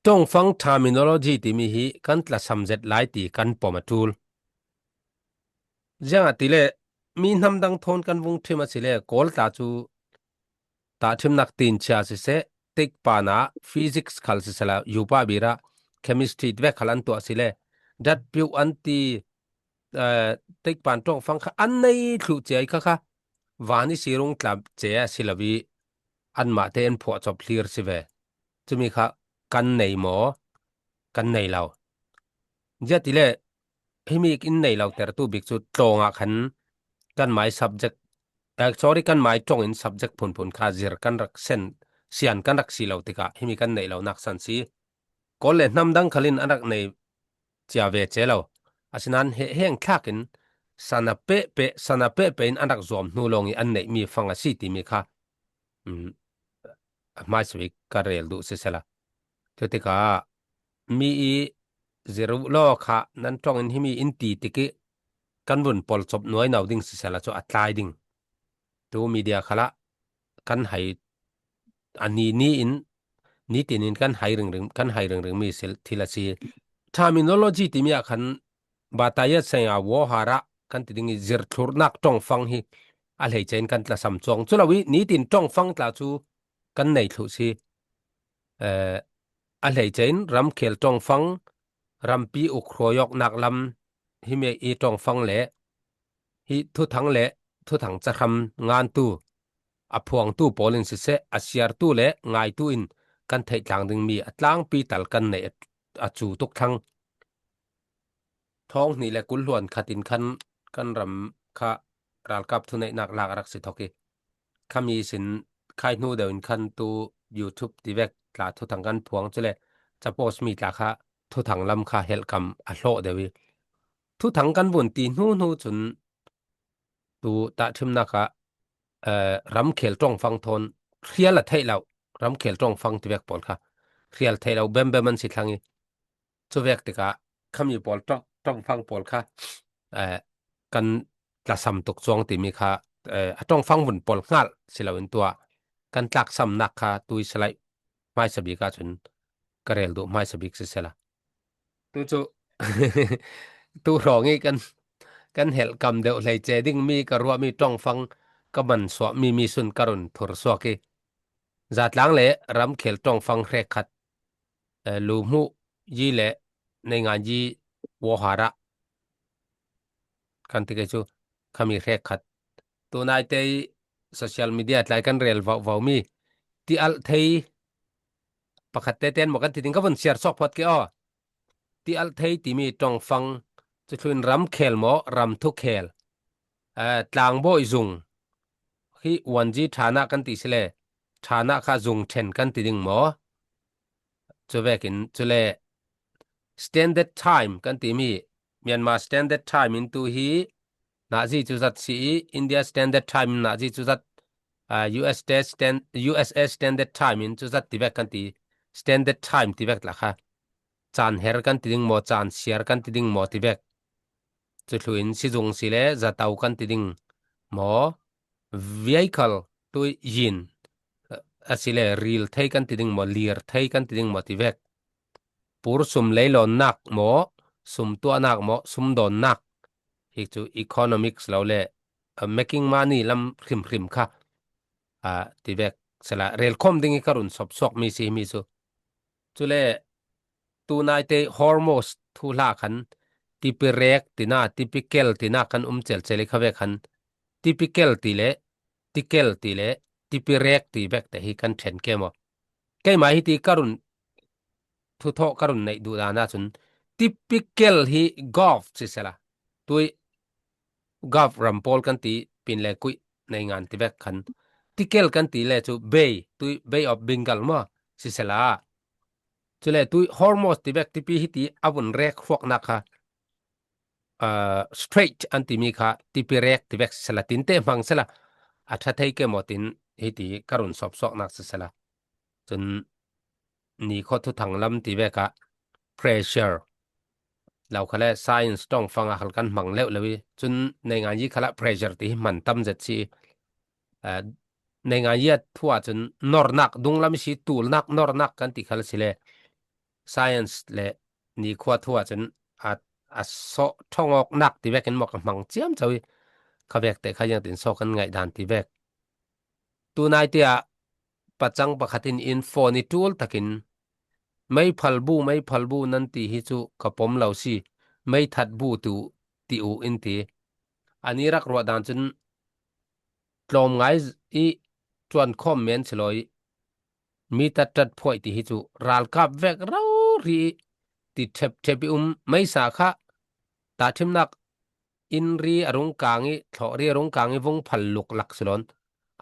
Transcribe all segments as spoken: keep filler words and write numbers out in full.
Ṭawngfang terminology timi hi kan tlasam zet lai ti kan pom a ṭul. Ziangahtile mi hnam dang thawn kan vung ṭhim a sile, Kawl tla cu tahṭhimnak tinchia siseh, teikpana physics khal sisela, yupa bira chemistry vek khal an tuah sile, datpiuh an ti, eh, teikpan ṭawngfang kha an nei thluh ciai kha kha van i sirung tla cia si lo i anmahte an phuah cawp hlir si ve. Cumi kha kan nei maw? Kan nei lo. Ziatile himi in nei lo tertu bik cu tlawngah khan kan mai subject, eh, sorry, kan mai ṭawng in subject phunphun kha zir kan rak sen, sian kan rak si lo tikah himi kan neih lonak san si. Kawl le hnam dang khalin an rak nei cia ve ce lo. Asinain he heng thlak in sana pehpeh, sana pehpeh in an rak zuam hnu lawng i an neihmi fang a si timi kha, um, hmaisa bik ka rel duh sisela. Cutikah mi i zir uh law kha nan ṭawng in himi in ti tikih kan vun pol cawp nuai no ding sisela cu a tlai ding. Tu media khalah kan hai a ni ni in, nitin in kan hai ringring, kan hai ringring mi si, thil a si. Terminology timi ah khan Bataya Saya Wohara kan ti ding i zirthlurnak ṭawngfang hi a hleice in kan tlasam cuang. Cu lo i nitin ṭawngfang tla cu kan nei thluh si. Eh, a hleice in ramkhel ṭawngfang, rampi uk hruaiawknak lam, himi i ṭawngfang le hi thuthang le thuthang cahram ngantu, a phuangtu pawl in siseh, a siartu le ngaitu in kan theih tlang dingmi a tlangpi tal kan neih a, a cu tuk thlang. Thawng hnih le kul hluan khat in khan kan ram kha ralkap thuneihnak lak a rak si thok i, khami sin khai hnu deuh in khan tu YouTube tivek tla thuthang kan phuang cule, chapos mi tla kha thuthang lam kha helhkam a hlawh deuh i, thuthang kan vun ti hnu hnu cun tu tahṭhimnak ah, eh, ramkhel ṭawngfang thawn hrial a theih lo, ramkhel ṭawngfang tivek pawl kha hrial theih lo bembem an si thlang i, cuvek tikah khami pawl ṭawng, ṭawngfang pawl kha, eh, kan tlasam tuk cuang timi kha, eh, a ṭawngfang vun pawl hngalh si loin tuah kan tlaksamnak kha tui salaih hmaisa bik ahcun ka rel duh hmaisa bik sisela. Tu cu tu hrawng i kan, kan helhkam deuh hleice dingmi ka ruahmi ṭawngfang ka man suahmi mi sun ka run thur suak i, zatlang le ramkhel ṭawngfang hrekkhat, eh, luhmuh yi le neingan yi woharah kan ti kei cu khami hrekkhat. Tunaite i social media tlai kan rel vauhvau mi ti alh thei pakhat tete an maw kan ti ding ka vun siar suak phawt ke aw. Ti alh thei timi ṭawngfang cu thluin ramkhel maw, ram thukhel, eh, tlangbawi zung hi wanji ṭhanah kan ti sile, ṭhanah kha zung ṭhen kan ti ding maw? Cuvekin cule Standard Time kan timi Myanmar Standard Time in tu hi nazi cu zat si i, India Standard Time in nazi cu zat, ah, U S Standard, U S A Standard Time in cu zat tivek kan ti, Standard Time tivek tla kha caan her kan ti ding maw, caan siar kan ti ding maw tivek. Cu thluin sizung si le zato kan ti ding maw, vehicle tui yin, a si le ril thei kan ti ding maw, lir thei kan ti ding maw tivek. Pur sum leilawnnak maw, sum tuahnak maw, sum dawnnak hi cu economics lo le, uh, making money lam hrimhrim kha, uh, tivek sela relkhawm ding i ka run sawpsuak mi si mi cu. Cule tunaite Hormuz thuhla khan tipirek tina, typical tina kan um celcel i kha ve khan typical ti le tikel ti le tipirek ti vek te hi kan ṭhen ke maw? Keimah hi ti ka run thuthawh ka run neih duh dan ahcun typical hi Gulf sisela, tui Gulf ram pawl kan ti pin le kuih nei ngan ti vek khan tikel kan ti le cu Bay, tui Bay of Bengal maw sisela, cule tui Hormuz ti vek tipi hi ti a vun rek hruaknak kha, ah, Strait an timi kha tipirek ti vek sela, tinte hmang sela, a ṭha thei ke maw tin hi ti ka run sawpsuaknak sisela. Cun ni khaw thuthang lam ti vek ah pressure lo kha le science ṭawngfang ah hal kan hmang leuh lo i, cun neingan yi khalah pressure ti hi hman tam zet si i, ah, neingan yi a thu ahcun nornak, dunglam i si tulnak nornak kan ti khal si le, science le nikhua thu ah cun a, a sawh ṭhawng awknak ti vekin maw ka hmang ciamco i kha vekte kha ziangtin sawh kan ngaih dan ti vek. Tunai tiah pacang pakhat in in phone i ṭul takin meiphalbu, meiphalbu nan ti hi cu ka pom lo si, meithatbu tu ti uh in ti. An i rak ruah dan cun tlawm ngai i ṭuankhawm men si law i mi tattat phuai ti hi cu ralkap vek rori i ti ṭhepṭhep i um meisa kha tahṭhimnak inn ri a rung kang i thlawh ri a rung kang i vung phal luklak si lawn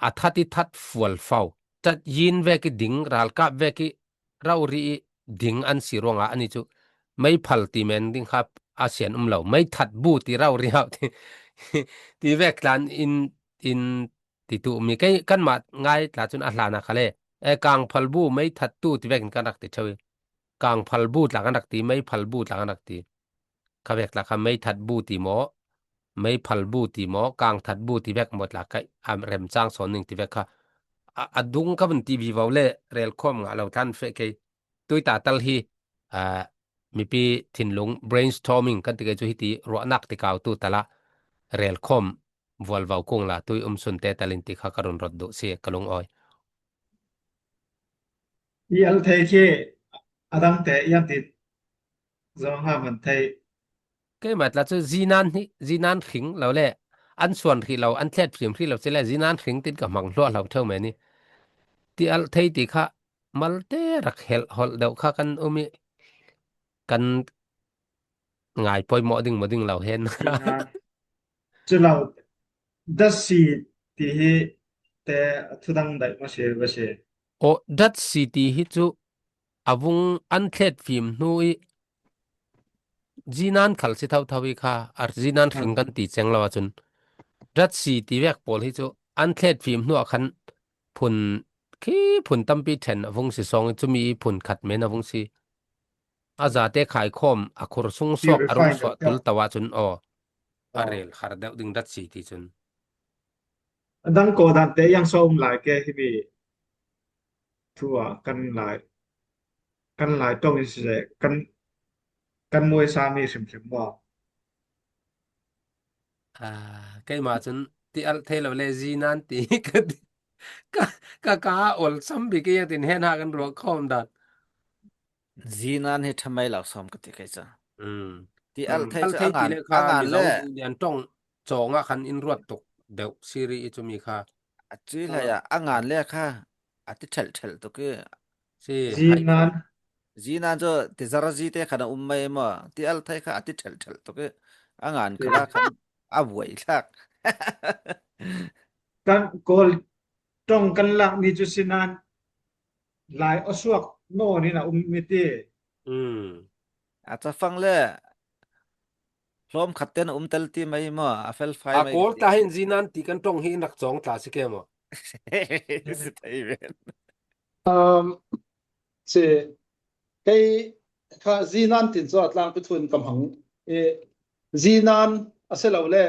a that i that fualfau tat yin vek i ding ralkap vek i rori i ding an si ruangah ani cu mei phal ti men ding kha a sian um lo, mei that bu ti rori hau ti ti vek tlan in in ti tu mi kei kanmah ngai tla cun a hlan a kha le e kang phal bu mei that tu ti vekin kan rak ti ṭheu i kang phal bu tla kan rak ti, mei phal bu tla kan rak ti. Kha vek tla kha mei that bu ti maw, mei phal bu ti maw, kang that bu ti vek maw tla kaih a remcang sawn ning ti vek kha a, a dung ka vun ti vivo le relkhawm ngah lo tlan feh kei. Tui ta tal hi a, mipi thinlung brainstorming kan ti kei cu hiti ruahnak ti kau tu tala relkhawm vualvo kung la tui um sunte talin ti kha ka run rawt duh si ka lungawi. I al thei khi a dangte ian ti zong ha man thei. Keimah tla cu zinan hi, zinan hring lo le an suan hrih lo, an thlet fim hrih lo si le zinan hring tin ka hmang hluah lo theu men i ti al thei ti kha malte rak helh holh deuh kha kan um i kan ngai poimawh ding maw ding lo hen. Cu lo datsi ti hi te a thudang daih maw si va si. Aw datsi ti hi cu a vung an thlet fim hnu i zinan khal si thotho i kha a zinan hring kan ti ceng lo ahcun datsi ti vek pawl hi cu an thlet fim hnu ah khan phun khi phun tampi ṭhen a vung si sawng i cumi i phun khat men a vung si. A zate khaikhawm a khur sung suak a rung suah tul to ahcun aw a rel har deuh ding datsi ti cun. A dang kaw dante yang so um lai ke himi thu a kan lai kan lai tong i si kan kan muai sami hrimhrim maw? Keimah cun ti alh thei lo le zinan ti ka ka ka ol sam bik i tin hen ha kan ruak khawm dan. Zinan hi ṭha mai lo sawm ka ti kei cu. Ti alh thei cu a ngan le lian ṭong cawng ah khan in ruat tuk deuh siri i cumi kha. A cui hlei ah a ngan le kha a ti ṭhelh ṭhelh tuk i. Zinan. Zinan cu ti zara zite khan a um mai maw? Ti alh thei kha a ti ṭhelh ṭhelh tuk i a ngan kha khan a vuai thlak. Kan kawl ṭong kan lak mi cu sinan lai a suak nawn in a um mi ti. A cafang le hlawm khat ten a um tel ti mai maw? A fel fai a mai kawl ti. Tla hin zinan ti kan ṭong hi in rak cawng tla si ke maw? Si thei ven. Um, si kei kha zinan tin cu a tlangpi thu in ka hmang i zinan a si lo le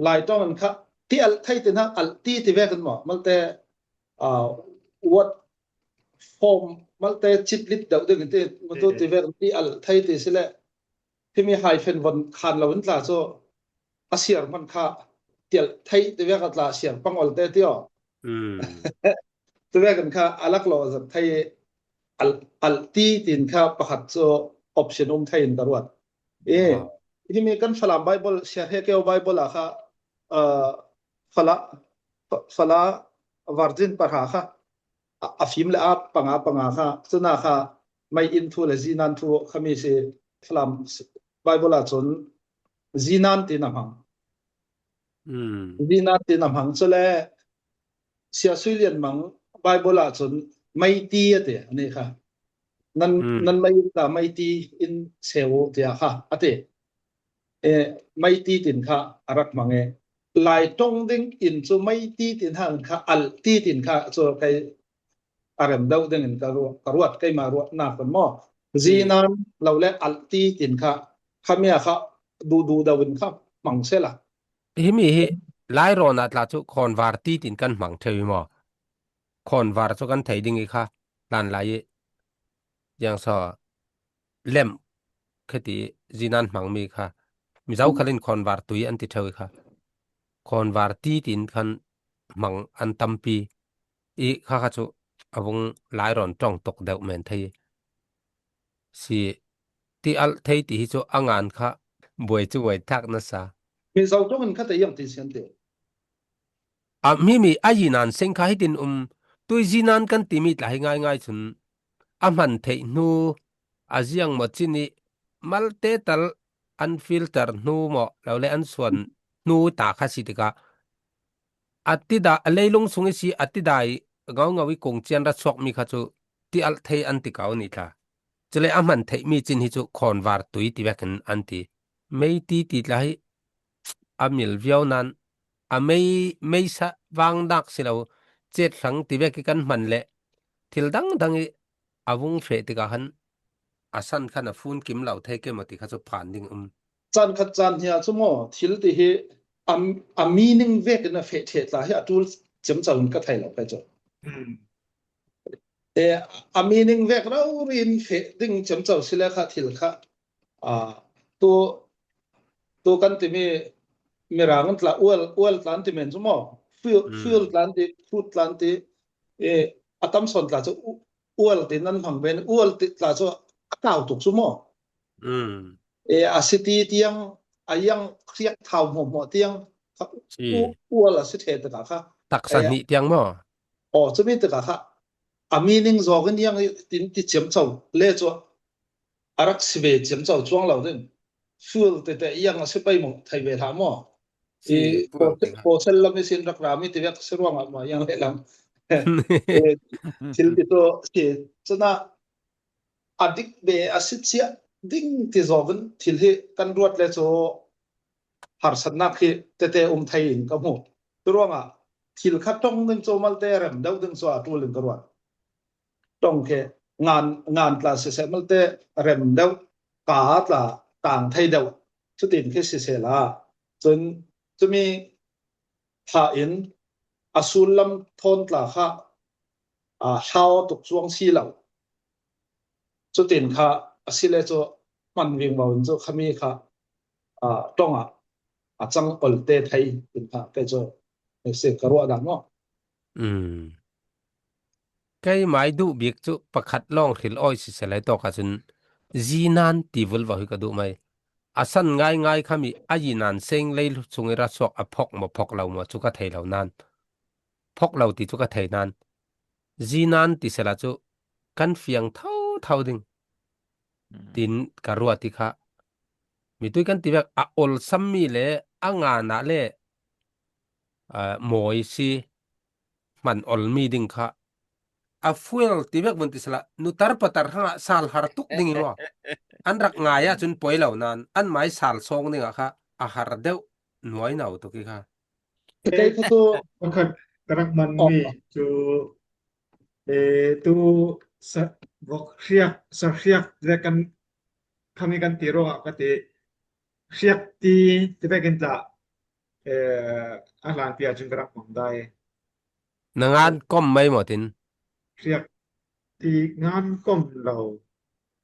lai ṭong in kha ti alh thei tin ha alh ti ti ve kan maw? Malte what form malte citlit deuh ding ti matu ti ve kan ti alh thei ti si le himi hyphen von khan lo in tla cu a siar hman kha ti alh thei ti ve ka tla siar pang olte ti aw. Ti ve kan kha a lak lo zat thei alh ti tin kha pakhat cu option um thei in ka ruat. E, himi kan Falam Bible, Siar He Keo Bible ah kha, uh, Fala, Fa-, Fala Virgin pahra kha, a, a fim le a panga panga kha, cuna kha, mei in thu le zinan thu kha mi si Falam Bible ah cun zinan tin a hmang. Zinan tin a hmang cu le, Sia Sui Lian Mang Bible ah cun meiti a ti, a nih kha. Nan, nan mei in ta meiti in seu tiah kha a ti. E, meiti tin kha a rak hmang e. Lai ṭong ding in cu meiti tin hang kha alh ti tin kha cu kei a rem deuh ding in ka ruat, ka ruat keimah ruatnak kan maw. Zinan lo le alh ti tin kha khami a kha duhduh deuh in kha hmang sela. Himi hi Lairawn ah tla cu khawnvar ti tin kan hmang ṭheu i maw? Khawnvar cu kan thei ding i kha hlan lai i ziang saw lemh khati zinan hmang mi kha. Mizo khalin khawnvar tui an ti theu i kha. Khawnvar ti tin khan hmang an tampi i kha kha chu a vung lai rawn ṭawng tuk deuh men thei. Si ti alh thei ti hi chu a ngan kha buai chu buai thak nasa. Mizo ṭawngin kha te iang ti sian te. A mi mi a yinan seng kha hitin um tui zinan kan ti mi tla hi ngai ngai chun a hman theih hnu a ziang maw chini malte tal an filter hnu maw lo le an suan hnu ta kha si tika a tida a leilung sung i si a tidai ngau ngau i kung chian ra chhuak mi kha chu ti alh thei an ti kau ni tla. Chule a hman theih mi chin hi chu khawnvar tui ti vekin an ti. Mei ti ti tla hi a mil viau nan a mei, mei sa vang dak si lo chet thlang ti vek i kan hman leh thil dang dang i a vung hreh tikah khan a san khan a fun kim lo thei ke maw ti kha chu phan ding um. Chan khat chan hnia chu maw thil ti hi a, a meaning vekin a feh theh tla hi a tul chiam chau in ka thei lo kai chu. E, a meaning vek raurin feh ding chiam chau si le kha thil kha. A, tu, tu kan ti mi, mi rang tla ual, ual tlan ti men chu maw. Fuel, fuel tlan ti, food tlan ti, e, a tam son tla chu u-, ual ti nan hmang ben, ual ti tla chu a kau tuk chu maw. E, a si ti tiang, a yang hriak thau hmuah hmuah tiang, kha, u-, ual a si theh teka kha. Taksa hnih tiang maw? Aw, chumi teka kha. A meaning zawkin yang tin ti chiam chau le chu a rak si ve chiam chau chuang lo ding. Fuel tete yang a si pai maw thei ve hlah maw? I pawsel lam i sin rak ra mi ti vek si ruangah maw yang le lam. E, thil ti tu si chuna a dik ve a si chiah ding ti zawkin thil hi kan ruat le chu harsatnak hi tete um thei in ka hmu. Churuangah thil kha ṭawng ding chu malte rem deuh ding chu a ṭul in ka ruat. Ṭawng khi ngan, ngan tla siseh malte rem deuh, ka tla tang thei deuh, chutin khi siseh la. Chun chumi thah in a sul lam thawn tla kha, a, hlau tuk chuang si lo. Chutin kha a si le chu hman ving mau in chu khami kha, a, ṭawngah a chang olte thei in kha kei chu message ka ruah dan maw. Keimai duh bik chu pakhat lawng hril awi siseh lai tawka chun zinan ti vulvau hi ka duh mai. A san ngai ngai khami a yinan seng lei chung i ra suak a phawk maw phawk lo maw chu ka thei lo nan. Phawk lo ti chu ka thei nan. Zinan ti sela chu kan fiang tho tho ding. Tin ka ruat i kha. Mitui kan ti vek a olsam mi le a ngana le, a, mawi si hman ol mi ding kha. A fuel ti vek vun ti sela nutar patar hanga sal har tuk ding i maw. An rak ngai a chun poi lo nan an mai sal sawng ding a kha a har deuh nuai nau tuk i kha. Kei kha chu pakhat ka rak man mi chu, e, tu sa vok hriak, sa hriak te kan khami kan ti ruangah ka ti hriak ti ti vekin tla, e, a hlan pia chun ka rak mang dai. Na ngan kom mai maw tin? Hriak ti ngan kom lo.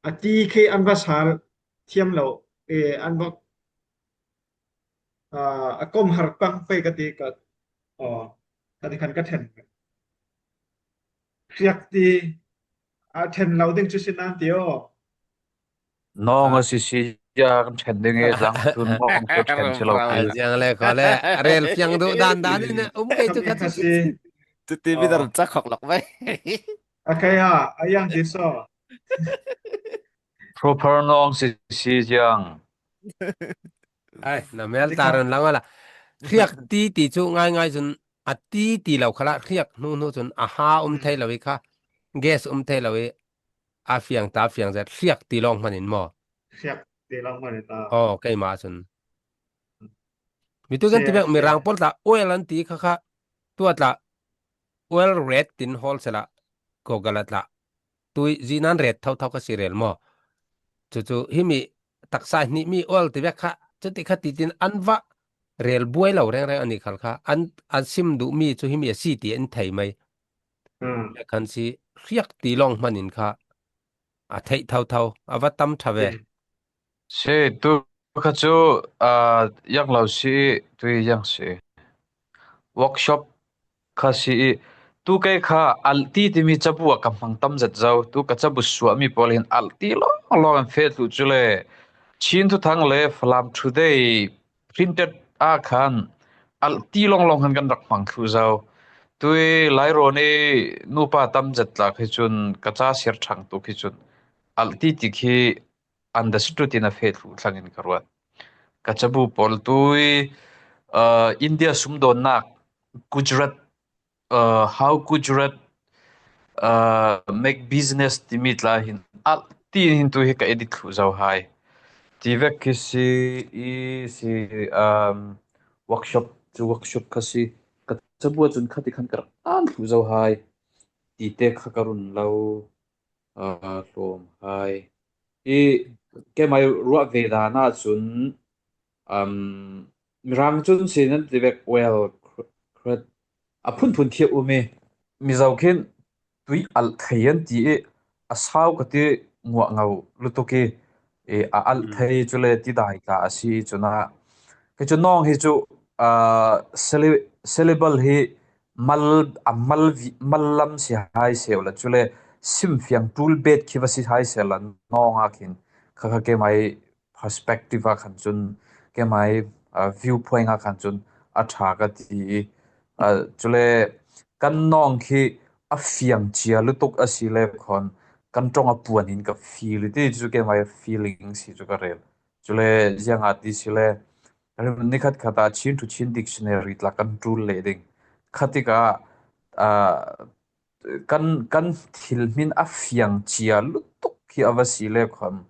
A ti khi an va sal thiam lo. E, an va, a, a kom har pang pei ka ti ka, aw, ka ti khan ka then. Hriak ti a then lo ding chu sin nan ti aw. Nawng a sisi ziang then ding i zang tu nawng chu then si lo. Ziang le khaw le rel fiang duh dan dan in um kei chu kha chu si. Chu ti mi dar chak khawk lawk mai. A khai ha, a yang ti saw. Proper nawng sisi ziang. Ai, na mel ta ron lang ala. Hriak ti ti chu ngai ngai chun a ti ti lo khala hriak hnu hnu chun a ha um thei lo i kha. Gas um thei lo i a fiang ta fiang zet hriak ti lawng hmanin maw. Hriak ti lawng hmanin ta. Aw, keima chun. Mi tu kan ti vek mi rang pawl tla oil an ti kha kha. Tua tla oil red tin wholesale a Google a tla. Tui zinan red tho tho ka si rel maw. Chu chu himi taksa hnih mi oil ti vek kha. Chuti kha ti tin an va rel buai lo reng reng ani khal kha. An, an sim duh mi chu himi a si ti an thei mai. Kan si hriak ti lawng hmanin kha. A theih thotho a va tam ṭha ve. Si, tu kha chu, a, yang lo si, tui yang si. Workshop kha si i, tu kei kha alh ti timi cabu a ka hmang tam zet zo. Tu ka cabu suahmi pawl hin alh ti lawnglawng an fe thluh cu le, Chin Thuthang le Falam Today printed a khan alh ti lawnglawng khan kan rak hmang thluh zo. Tui Lairawn i nupa tam zet tla khi cun ka ca siar ṭhang tu khi cun alh ti ti khi understood in a fe thluh thlangin ka ruat. Ka cabu pawl tui, uh, India sumdawnnak, Gujarat, uh, how Gujarat, uh, make business timi tla hin alh ti hin tu hi ka edit thluh zo hai. Ti vek khi si i si, um, workshop cu workshop kha si. Ka cabu cun kha ti khan ka rak an thluh zo hai. Ti te kha ka run lo. Aa, hlawm hai. I keimai ruah ve dan ahcun, um, Mirang cun si nan ti vek, well, cr-, cr-, a phunphun khi a um i, Mizo khin tui alh thei an ti i, a sau ka ti nguah ngo lutuk i, i a alh thei cu le tidai tla a si i cun ah. Khi cu nawng hi cu, aa, sylla-, syllable hi mal, a mal vi-, mal lam si hai sehla, cule simfiang ṭul bet khi va si hai sehla, nawng ah khin kha kha keimai perspective ah khan cun, keimai, aa, viewpoint ah khan cun a ṭha ka ti i, aa, cule kan nawng khi a fiang cia lutuk a si le khawn kan ṭong a puan in ka feel i ti cu keimai feeling si cu ka rel. Cule ziangah ti si le, nikhat khat ah Chin to Chin dictionary tla kan ṭul leh ding. Khatik ah, aa, kan, kan thil hmin a fiang cia lutuk khi a va si le khuam,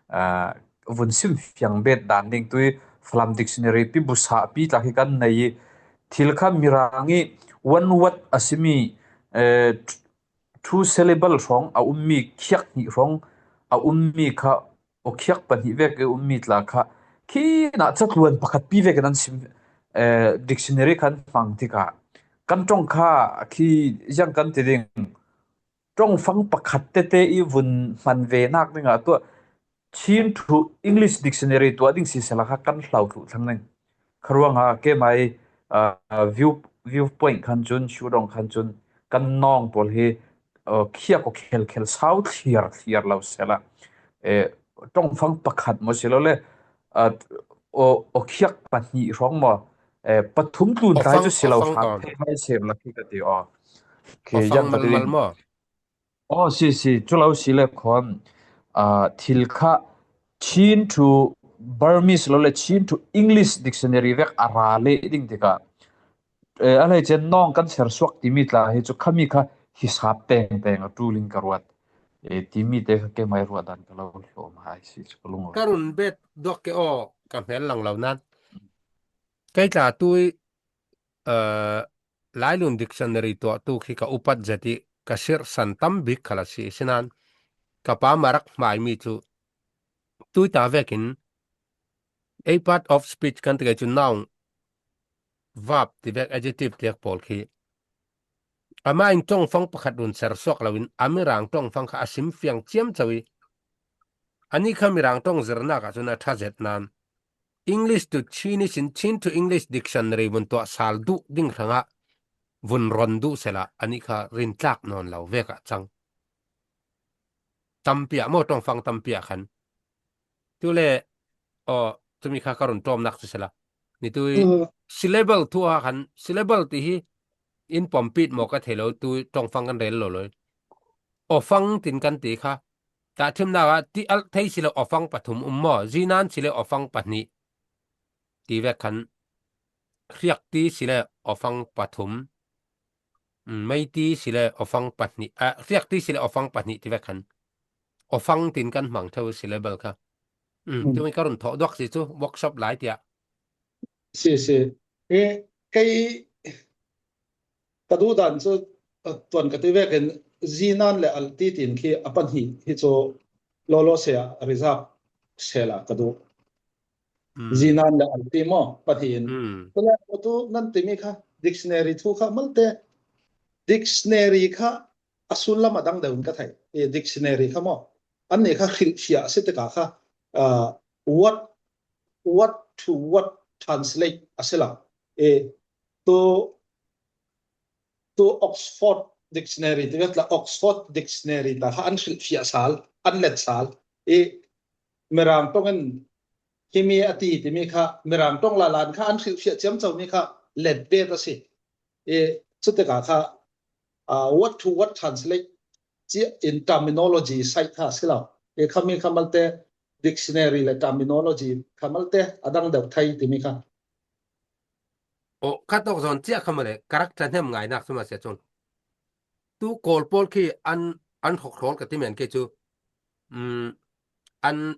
aa, vun sim fiang bet dan ding tui Falam dictionary pi busa pi tla khi kan nei i thil kha Mirang i one word a simi, eh, two syllable hrawng a ummi khiak hnih hrawng a ummi kha, aw khiak pahnih vek i ummi tla kha, khi nah catluan pakhat pi vekin an sim, eh, dictionary kan hmang tikah kan ṭong kha khi ziang kan ti ding. Ṭongfang pakhat tete i vun hman ve nak dingah tuah Chin to English dictionary tuah ding sisela kha kan hlau thluh thlang ding. Kha ruangah keimai, aa, view, viewpoint khan cun, shuhdong khan cun kan nawng pawl hi, aa, khiak aw khelkhel sau thliar thliar lo sela, eh, ṭongfang pakhat maw si lo le, aa, aw, aw khiak pahnih hrawng maw, eh, pathum tlun tlai cu si lo hram thei hai sem la khi ka ti aw. Khi yang ka ti ding. Aw, si, si, cu lo si le khuam, aa, thil kha Chin to Burmese lo le Chin to English dictionary vek a ra leh ding tikah, eh, a hleice nawng kan sersuak timi tla hi cu khami kha hisap pengpeng a ṭul in ka ruat. Eh, timi te kha keimai ruah dan ka lo hlawm hai si cu ka lung. Ka run bet duak ke aw, ka hmel lang lo nan. Kei tla tui, aa, Lailun dictionary tuahtu khi ka upat zet i ka sirhsan tam bik khal a si, sinain ka pa mah rak hmaimi cu tui ta vekin ei part of speech kan ti kei cu noun, verb ti vek, adjective tiak pawl khi amah in ṭongfang pakhat run sersuak loin a Mirang ṭongfang kha a sim fiang ciamco i, ani kha Mirang ṭong zirnak ah cun a ṭha zet nan English to Chinese in Chin to English dictionary vun tuah sal duh ding hrangah vun ron duh sela, ani kha rintlak nawn lo vek ah cang. Tampi ah maw, ṭongfang tampi ah khan. Tule, aw, cumi kha ka run ṭawmnak cu sela. Ni tui, mm, syllable thu ah khan, syllable ti hi in pompit maw ka thei lo, tui ṭongfang kan rel lo lo. Awfang tin kan ti kha. Tahṭhimnak ah ti alh thei si lo awfang pathum um maw? Zinan si le awfang pahnih. Ti vek khan hriakti si le awfang pathum. Mm, meiti si le awfang pahnih, ah, hriakti si le awfang pahnih ti vek khan awfang tin kan hmang ṭheu syllable kha. Mm, mm. Tumi ka run thawh duak si cu workshop lai tiah. Si, si. E, kei ka duh dan cu, a, tuan ka ti vekin zinan le alh ti tin khi a pahnih hi cu lawlaw se ah reserve sela ka duh. Mm. Zinan le alh ti maw, pahnih in. Mm. Cule atu nan timi kha dictionary thu kha malte, dictionary kha a sullam a dang deuh in ka theih. E, dictionary kha maw, an nih kha hrilhfiah a si tikah kha, ah, what, what to what translate a si lo. E, tu, tu Oxford Dictionary, ti vet la Oxford Dictionary ta kha an hrilhfiah sal, an let sal. E, Mirang tongin himi a ti timi kha, Mirang tong lalan kha an hrilhfiah ciamco mi kha let bet a si. E, cutikah kha, ah, what to what translate ci in terminology side kha si lo. E, khami kha malte dictionary le terminology kha malte a dang deuh thei timi kha. O, kha tawk zawn ciah kha male, character hnem ngainak sima sia cun. Tu Kawl pawl khi an, an hrawkhrawl ka ti men ke cu, um, an,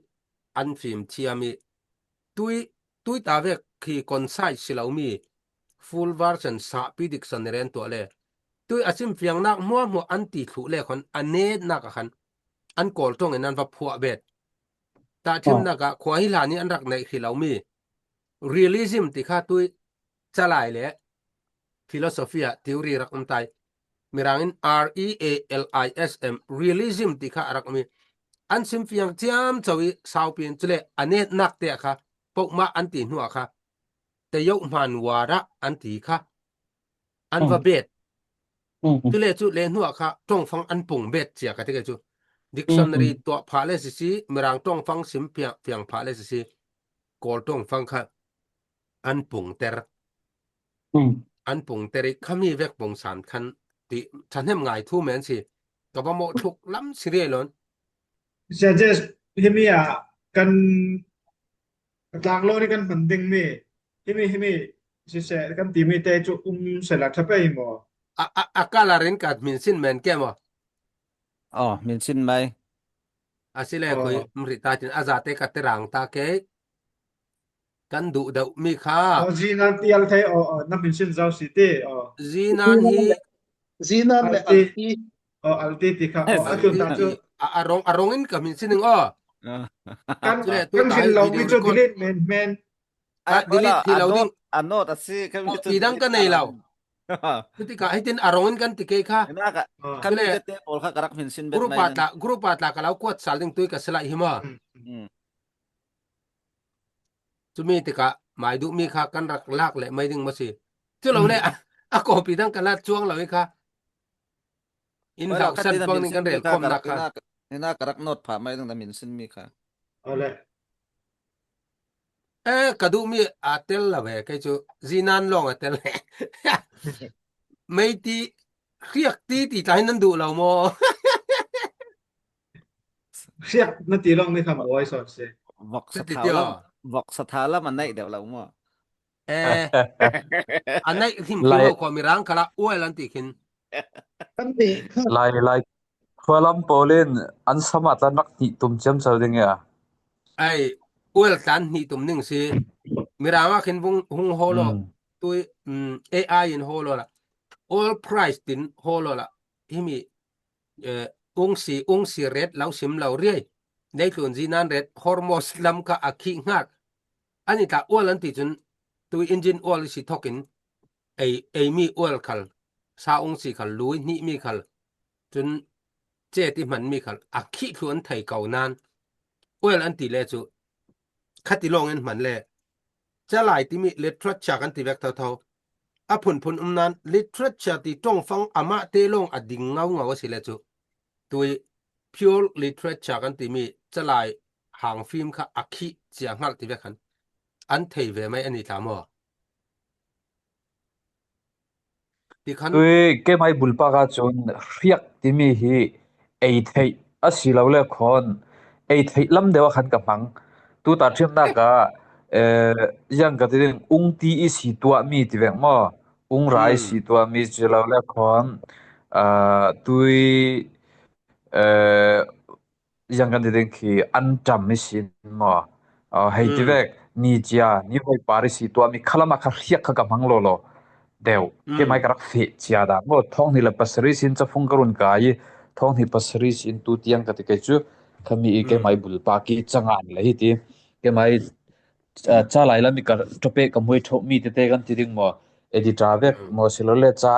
an fim thiam i tui, tui ta vek khi concise si lomi full version sahpi dictionary an tuah le tui a simfiangnak hmuahhmuah an ti thluh le khon a netnak a khan an Kawl ṭawng in an va phuah bet. Tahṭhimnak ah khua hi hlan i an rak neih hrih lomi realism ti kha tui calai le philosophy ah theory rak um tai. Mirang in R E A L I S M, realism ti kha a rak um i an simfiang ciamco i saupi in cule a netnak te ah kha pohmah an ti hnu ah kha teyoh hman wara an ti kha an va bet. Cule cu le hnu ah kha ṭongfang an pung bet cia ka ti ke cu dictionary tuah phah le sisi, Mirang ṭongfang sim fiang, fiang phah le sisi, Kawl ṭongfang kha an pungter. An pungter i khami vek pungsan khan ti ṭhahnem ngai thu men si. Ka va mawh thluk lam si riai lon. Sia Jes, himi ah kan ka tlak lo ni kan hman ding mi. Himi, himi, sise kan timi te cu um sela ṭha pei maw? A, a, a kala rin ka min sin men ke maw? Oh, min sin mai. A si le khui, um hrih ta tin a zate ka tirang ta ke. Kan duh deuh mi kha. Oh, zinan tial thei, oh, oh, na min sin zau si ti, oh. Zinan hi. Zinan le alti. Alti. Oh, alti ti kha. Oh, a tun ta cu. A, a rong, a rong in ka min sin ning, oh. Kan, kan sin lo mi cu delete men, men. A delete hi lo ding. A note a si, kan mi cu. Pi dang ka nei lo. Cuti ka hitin a rong in kan ti ke kha. Ina ka, kan mi te pawl kha ka rak min sin bet mai. Group a tla, group a tla ka lo kuat sal ding tui ka si lai hi maw? Cumi tikah mai duhmi kha kan rak lak leh mai ding maw si? Cu lo le a, a kawpi dang ka lat cuang lo i kha. In hlauhsan puang ding kan rel khawmnak kha. Hina ka rak note phah mai ding na min sinmi kha. Awle. Eh, ka duhmi a tel lo ve, kei cu zinan lawng a tel. Meiti hriak ti ti tla hi nan duh lo maw? Hriak na ti lawng ni kha maw, ai sawn si. Vok sa thau lam, vok sa thau lam a naih deuh lo maw? Eh, a naih hrim hrim lo khaw Mirang khalah uail an ti khin. Lai, lai, khualam pawl in an sama tlan rak hnih tum ciamco ding ia. Ai, uail tlan hnih tum ning si. Mirang ah khin vung hung haw lo. Tui, um, A I in haw lo la. Oil price tin haw lo la. Himi eh, ungsi, ungsi ret lo sim lo riai. Neitlun zinan ret Hormuz lam kha a khih ngak. Ani tla ual an ti cun tui engine ual si thokin ei, ei mi ual khal, sa ungsi khal, lui hnih mi khal, cun cet i hman mi khal a khih thlu an thei ko nan. Ual an ti le cu khati lawng in hman le calai timi literature kan ti vek thotho. A phunphun um nan literature ti ṭongfang amah te lawng a ding ngaungau a si le cu tui pure literature kan timi calai hangfim kha a khih cia hngalh ti vek khan an thei ve mai a ni tla maw? Tikhan tui keimai bulpak ah cun hriak timi hi ei theih a si lo le khawn ei theih lam deuh ah khan ka hmang. Tuta ṭhiamnak ah, eh, ziang ka ti ding, ung ti i si tuahmi ti vek maw? Ung ra i si tuahmi si lo le khawn, ah, tui, eh, ziang kan ti ding khi an ṭam i sin maw? Ah, hei ti vek, ni cia, ni hoi par i si tuahmi khalam ah kha hriak kha ka hmang lawlaw deuh. Keimai ka rak feh cia dah maw? Thawng hnih le pasarih sin cafung ka run kai i, thawng hnih pasarih sin tu tiang ka ti kei cu, khami i keimai bulpak i cangan le hi ti. Keimai, ah, calai lam i ka ṭapeh ka muai ṭhohmi tete kan ti ding maw? Editor vek maw si lo le ca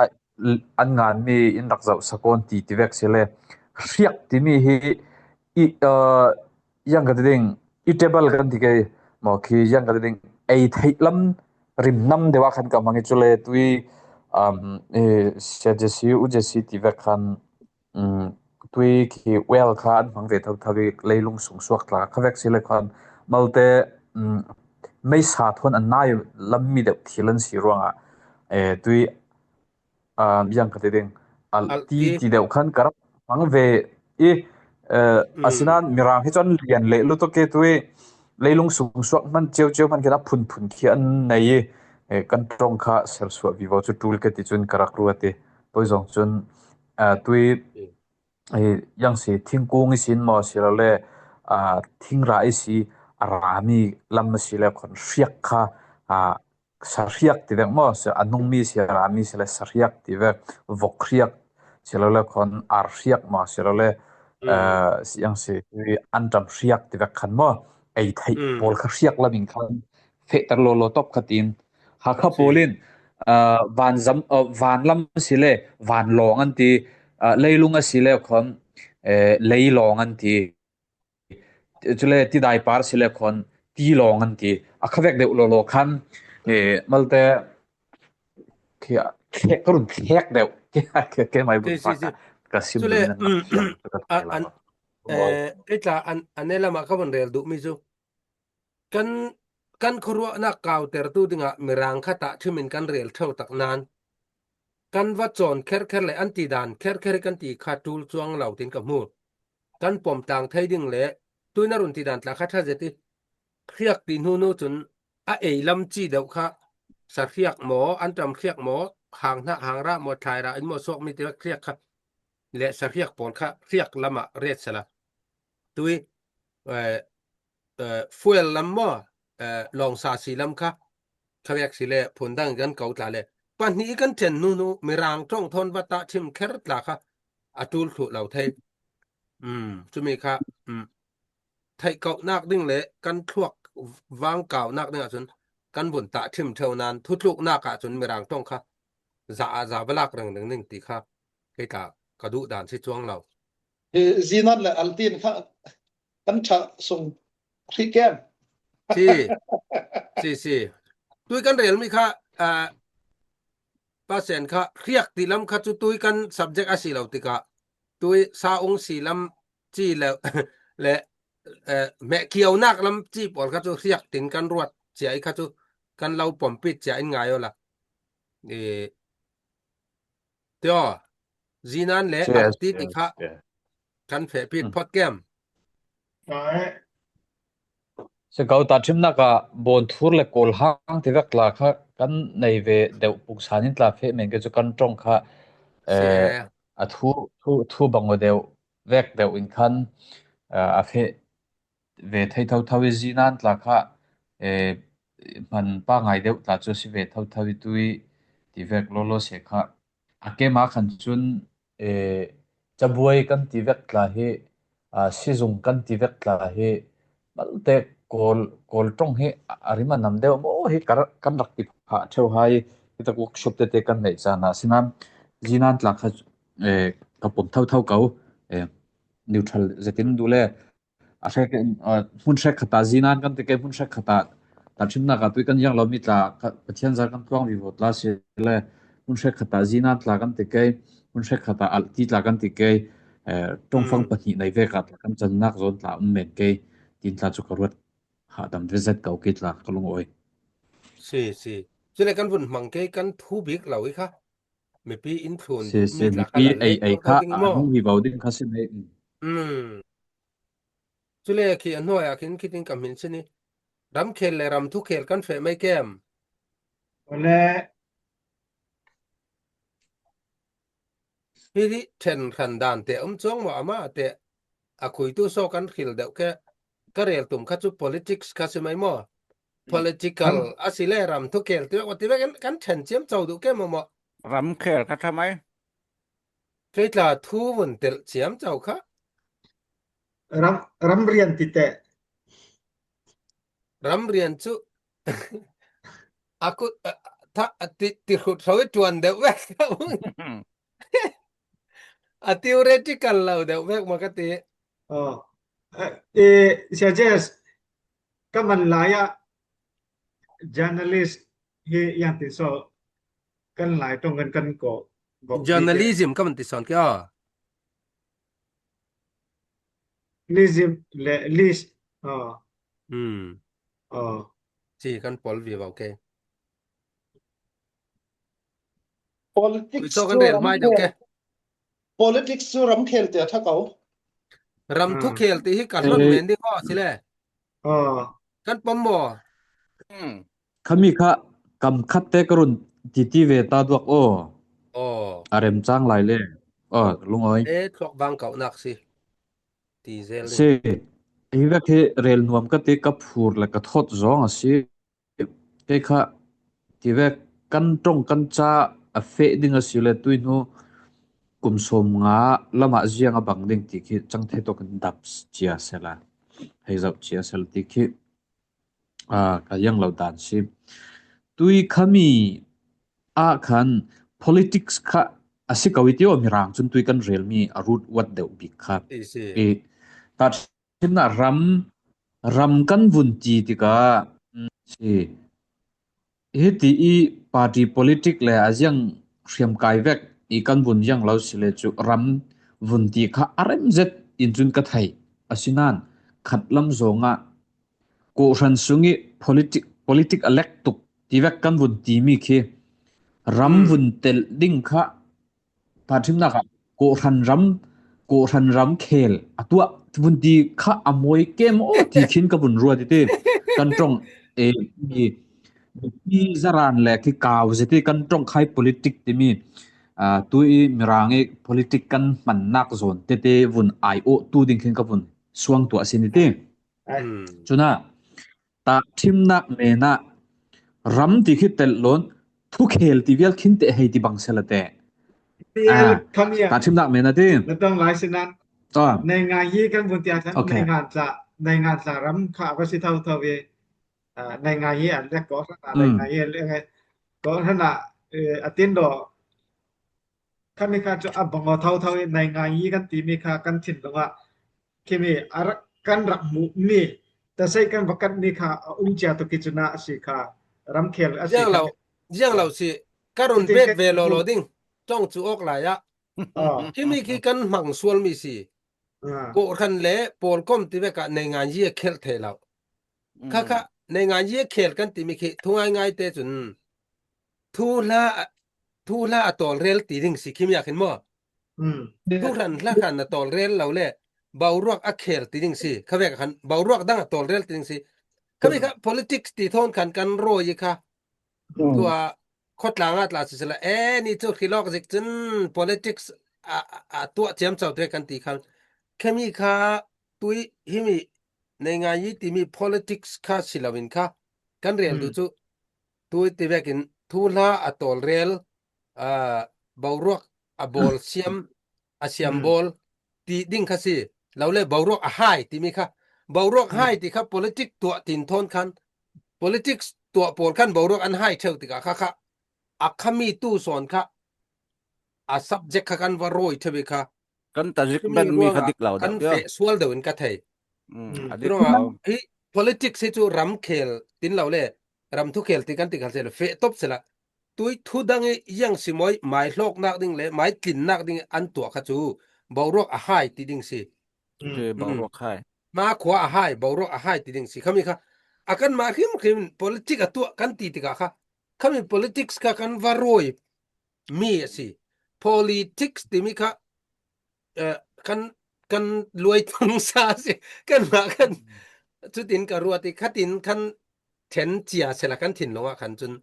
an nganmi in rak zoh sawn ti ti vek si le hriak timi hi i, uh, yang ka ti ding, eatable kan ti kei, maw khi yang ka ti ding, ei theih lam rim nam deuh a khan ka hmang i, cule tui, um, eh, Sia Jesse, U Jesse ti vek khan, um, tui khi well kha an hmang ve thotho i, leilung sung suak tla kha vek si le khan malte, um, meisa thawn an nai lam mi deuh thil an si ruangah, eh, tui, ah, yang ka ti ding, alti ti deuh khan ka rak hmang ve i, eh, asinan Mirang hi chuan lian leh lutuk e, tui leilung sung suak hman chiau chiau hman khin a phun phun khi an nei i, eh, kan ṭawng kha sersuah vivo chu ṭul ke ti chun ka rak ruat e. Pawi zawng chun, ah, tui, eh, yang si thingkung i sin maw si lo le, ah, thingrah i si, a rami lam a si le khawn hriak kha, ah, sahriak ti vek maw, si, a nung mi si, a rami si le sahriak ti vek, vawk hriak si lo le khawn ar hriak maw si lo le, eh, si, yang si tui anṭam hriak ti vek khan maw, ei theih pawl kha hriak lamin khan feh tar law law tawp kha tiin, Hakha pawlin, ah, van zam, ah, van lam si le van lawng an ti, ah, leilung a si le khawn, eh, lei lawng an ti. Chule tidai par si le khawn ti lawng an ti. A kha vek deuh law law khan, eh, malte khi a, khi ka run thlek deuh. Khi, khi, khi mai bun si, si, si. Ka sim chule, deuh nan um, ka an, eh, kei tla an, an ne lama ka van rel duh mi chu. Kan, kan khuaruahnak kautertu dingah Mirang kha tah ṭhimin kan rel ṭheu tak nan, kan va cawn kherkher le an ti dan kherkher kan ti kha ṭul chuang lo tin ka hmu. Kan pawm tlang thei ding le tuina run ti dan tla kha ṭha zet i, hriak ti hnu hnu chun a ei lam chi deuh kha, sahriak maw, anṭam hriak maw, hang hnah hang rah maw, thlai rah in maw suak mi ti hriak kha le sahriak pawl kha hriak lamah ret sela. Tui, eh, eh, fuel lam maw, eh, lawngsa si lam kha, kha vek si le phun dang kan ko tla le. Pahnih kan ṭhen hnu hnu Mirang ṭawng thawn va tah ṭhim kher tla kha a ṭul thluh lo thei. Um, chumi kha, um, theih kauhnak ding le kan thluak vang kauhnak dingah chun kan vun tah ṭhim ṭheu nan thutluknak ah chun Mirang ṭawng kha za a za va lak reng reng ding ti kha kei tla ka duh dan si chuang lo. Eh, zinan le altin kha kan ṭha sung hri kem. Si, si, si. Tui kan rel mi kha, ah, pasen kha hriak ti lam kha chu tui kan subject a si lo tikah tui sa ung si lam chi le, le, eh, mehkiaunak lam chi pawl kha chu hriak tin kan ruat cia i kha chu kan lo pawmpit cia in ngai awla. Eh, Tio, zinan le alti ti kha kan fehpit phot kem. Se kau ta ṭhimnak ah bawn thur le kawl hang ti vek tla kha kan nei ve deuh pungsan in tla feh men ke chu kan ṭawng kha, eh, a thu, thu, thu bang aw deuh vek deuh in khan, eh, a feh ve thei thotho i zinan tla kha, eh, hman pangai deuh tla chu si ve thotho i tui ti vek lawlaw se kha. A kema khan chun, eh, chabuai kan ti vek tla hi, ah, sizung kan ti vek tla hi, malte kawl, kawl ṭawng hi a rim a nam deuh maw hi ka ra-, kan rak ti phah ṭheu hai, hitak workshop tete kan neih chan ah sinan zinan tla kha, eh, ka pawm thotho ko, eh, neutral zetin duh le, a hrek, eh, hmun hrek khatah zinan kan ti kei, hmun hrek khatah ta ṭhimnak ah tui kan ziang lo mi tla, ka, Pathian zar kan tluang vivo tla si le, hmun hrek khatah zinan tla kan ti kei, hmun hrek khatah alhti tla kan ti kei, eh, ṭawngfang pahnih nei vek ah tla kan channak zawn tla um men kei, tin tla chu ka ruat hahdam ve zet ko kei tla ka lungawi. Si, si. Chule kan vun hmang kei kan thu bik lo i kha. Mipi in thlun si, duh si, mi tla mipi kha la ei, leh ei kha ding a maw? Hung hi bo ding kha si mai. Mm. Chule khi a hnuai ah khin khitin ka hmin si ni. Ram khel le ram thu khel kan feh mai kem. Ole. Hi hi ṭhen hran dan te um chuang maw ama te a khuitu saw kan hril deuh ke ka rel tum kha chu politics kha si mai maw? Political a si le ram thu khel ti vek, ti vek kan ṭhen chiam chau duh ke maw maw? Ram khel kha ṭha mai. Kei tla thu vun telh chiam chau kha. Ram, ram rian ti te. Ram rian chu a kut, a, tha, a ti, ti hrut hro i ṭuan deuh vek. A theoretical lo deuh vek maw ka ti. Aw. Eh, eh, Sia Jes, ka man lai ah journalist hi yang ti so kan lai tong kan kan ko bok ti te. Journalism ka man ti son ke a. Lism le list. Ah. Hmm. Ah. Si kan pol vi vau ke. Politics Ui, so kan chu rel ram mai deuh khel. Ke. Politics chu ram khel te a tha kau. Ram thu Ah. khel ti hi ka hlon Eh. men ding aw si le. Ah. Kan pom maw? Hmm. Khami kha kam khat te ka run ti ti ve ta duak aw. Aw. A rem chang lai le. Aw, lungawi. E thlok vang kau nak si. Ti zel ni. Si. Hi vek hi rel nuam ka ti ka phur le ka thot zawng a si. Kei kha ti vek kan tong kan cha a feh ding a si le tui hnu kum sawm nga lamah ziang a bang ding ti khi chang thei tawk in dap chia sela. Hei zauh chia sel ti khi a, ka yang lo dan si. Tui khami a khan politics kha a si kau i ti aw Mirang chun tui kan rel mi a rut wat deuh bik kha. I si. I ta thimna ram, ram kan vun ti tika, mm, si. Hiti i party politic le a ziang hriam kai vek i kan vun yang lo si le chu ram vun ti kha a rem zet in chun ka thei. A si nan khat lam zonga Kohhran sung i politic, politic a lek tuk ti vek kan vun ti mi khi ram Hmm. vun tel ding kha ta thimnak ah Kohhran ram, Kohhran ram khel a tuah vun ti kha a mawi kem aw ti khin ka vun ruat i ti. Kan tong e mi, mi zaran le khi kau zet i kan tong khai politic ti mi, a, tu i Mirang i politic kan hmannak zawn tete vun ai aw tu ding khin ka vun suang tuah sin i ti. Ai. Hmm. Chuna, ta thimnak mena ram ti khi tel lon, thu khel ti vial khin te hei ti bang sela te. Vial Ah, khami a. Ta thimnak mena ti. Na tong lai sinan. Ah. Nei ngai hi kan vun ti a than Okay. nei ngan tla, nei ngan tla ram kha va si thau thau ve. Ah, nei ngai hi an lek ko hana, nei Mm. ngai hi an lek ngai. Ko hana, eh, a tin do. Khami kha chu a bang aw thau thau i nei ngai hi kan ti mi kha kan thin lung ah. Khimi a rak, kan rak mu mi. Ta sei kan va kat mi kha a um chia to ki chuna a si kha ram khel a si Ziang kha lo, mi. ziang lo si. Ka run Ti bet ke ve lo lo mu. ding. Tong chu ok lai ah. Ah. Khimi khi kan hmang sual mi si. Ah. Kohhran le pawlkom ti vek ah nei ngan hi a khel thei lo. Kha kha Mm. nei ngan hi a khel kan ti mi khi thu ngai ngai te chun. Thu hla, thu hla a tawl rel ti ding si khimi a khin maw? Hmm. Thu hran hla hran a tawl rel lo le. Boruak a khel ti ding si. Kha vek a khan boruak dang a tawl rel ti ding si. Khami kha politics ti thawn khan kan rawi i kha. Hmm. Tua khawtlang a tla si sela. E, ni chu khi lawk zik chun politics a, a, a tuah chiam chau te kan ti khan. Khami kha tui himi nei ngai i ti mi politics kha si lo in kha. Kan rel du Hmm. chu. Tui ti vekin thu hla a tawl rel, ah, boruak a bawl siam, a siam Hmm. bawl ti ding kha si. Lo le boruak a hai ti mi kha. Boruak Hmm. hai ti kha politics tuah tin thawn khan. Politics tuah pawl khan boruak an hai theu tika kha kha. A khami tu sawn kha. A subject kha kan va rawi theu i kha. Kan ta zik Tuni ben mi kha ruangah dik lo kan deuh, feh sual deuh in ka thei. Mm, Mm. a dik Ruangah lo. hi politics hi chu ram khel tin lo le, ram thu khel ti kan ti khal se le, feh top se la. Tui thu dang i yang si mawi, mai hlawknak ding le, mai tlinnak ding an tuah kha chu, boruak a hai ti ding si. Mm. Ke Mm. boruak hai. Ma khua a hai, boruak a hai ti ding si. Khami kha, a kan ma hrim hrim politics a tuah kan ti tika kha. Khami politics kha kan va rawi mi a si. Politics ti mi kha, eh, kan, kan luai thang sa si. Kan ma kan, Mm. chutin ka ruat i khatin kan then chia sela kan thin lawngah khan chun.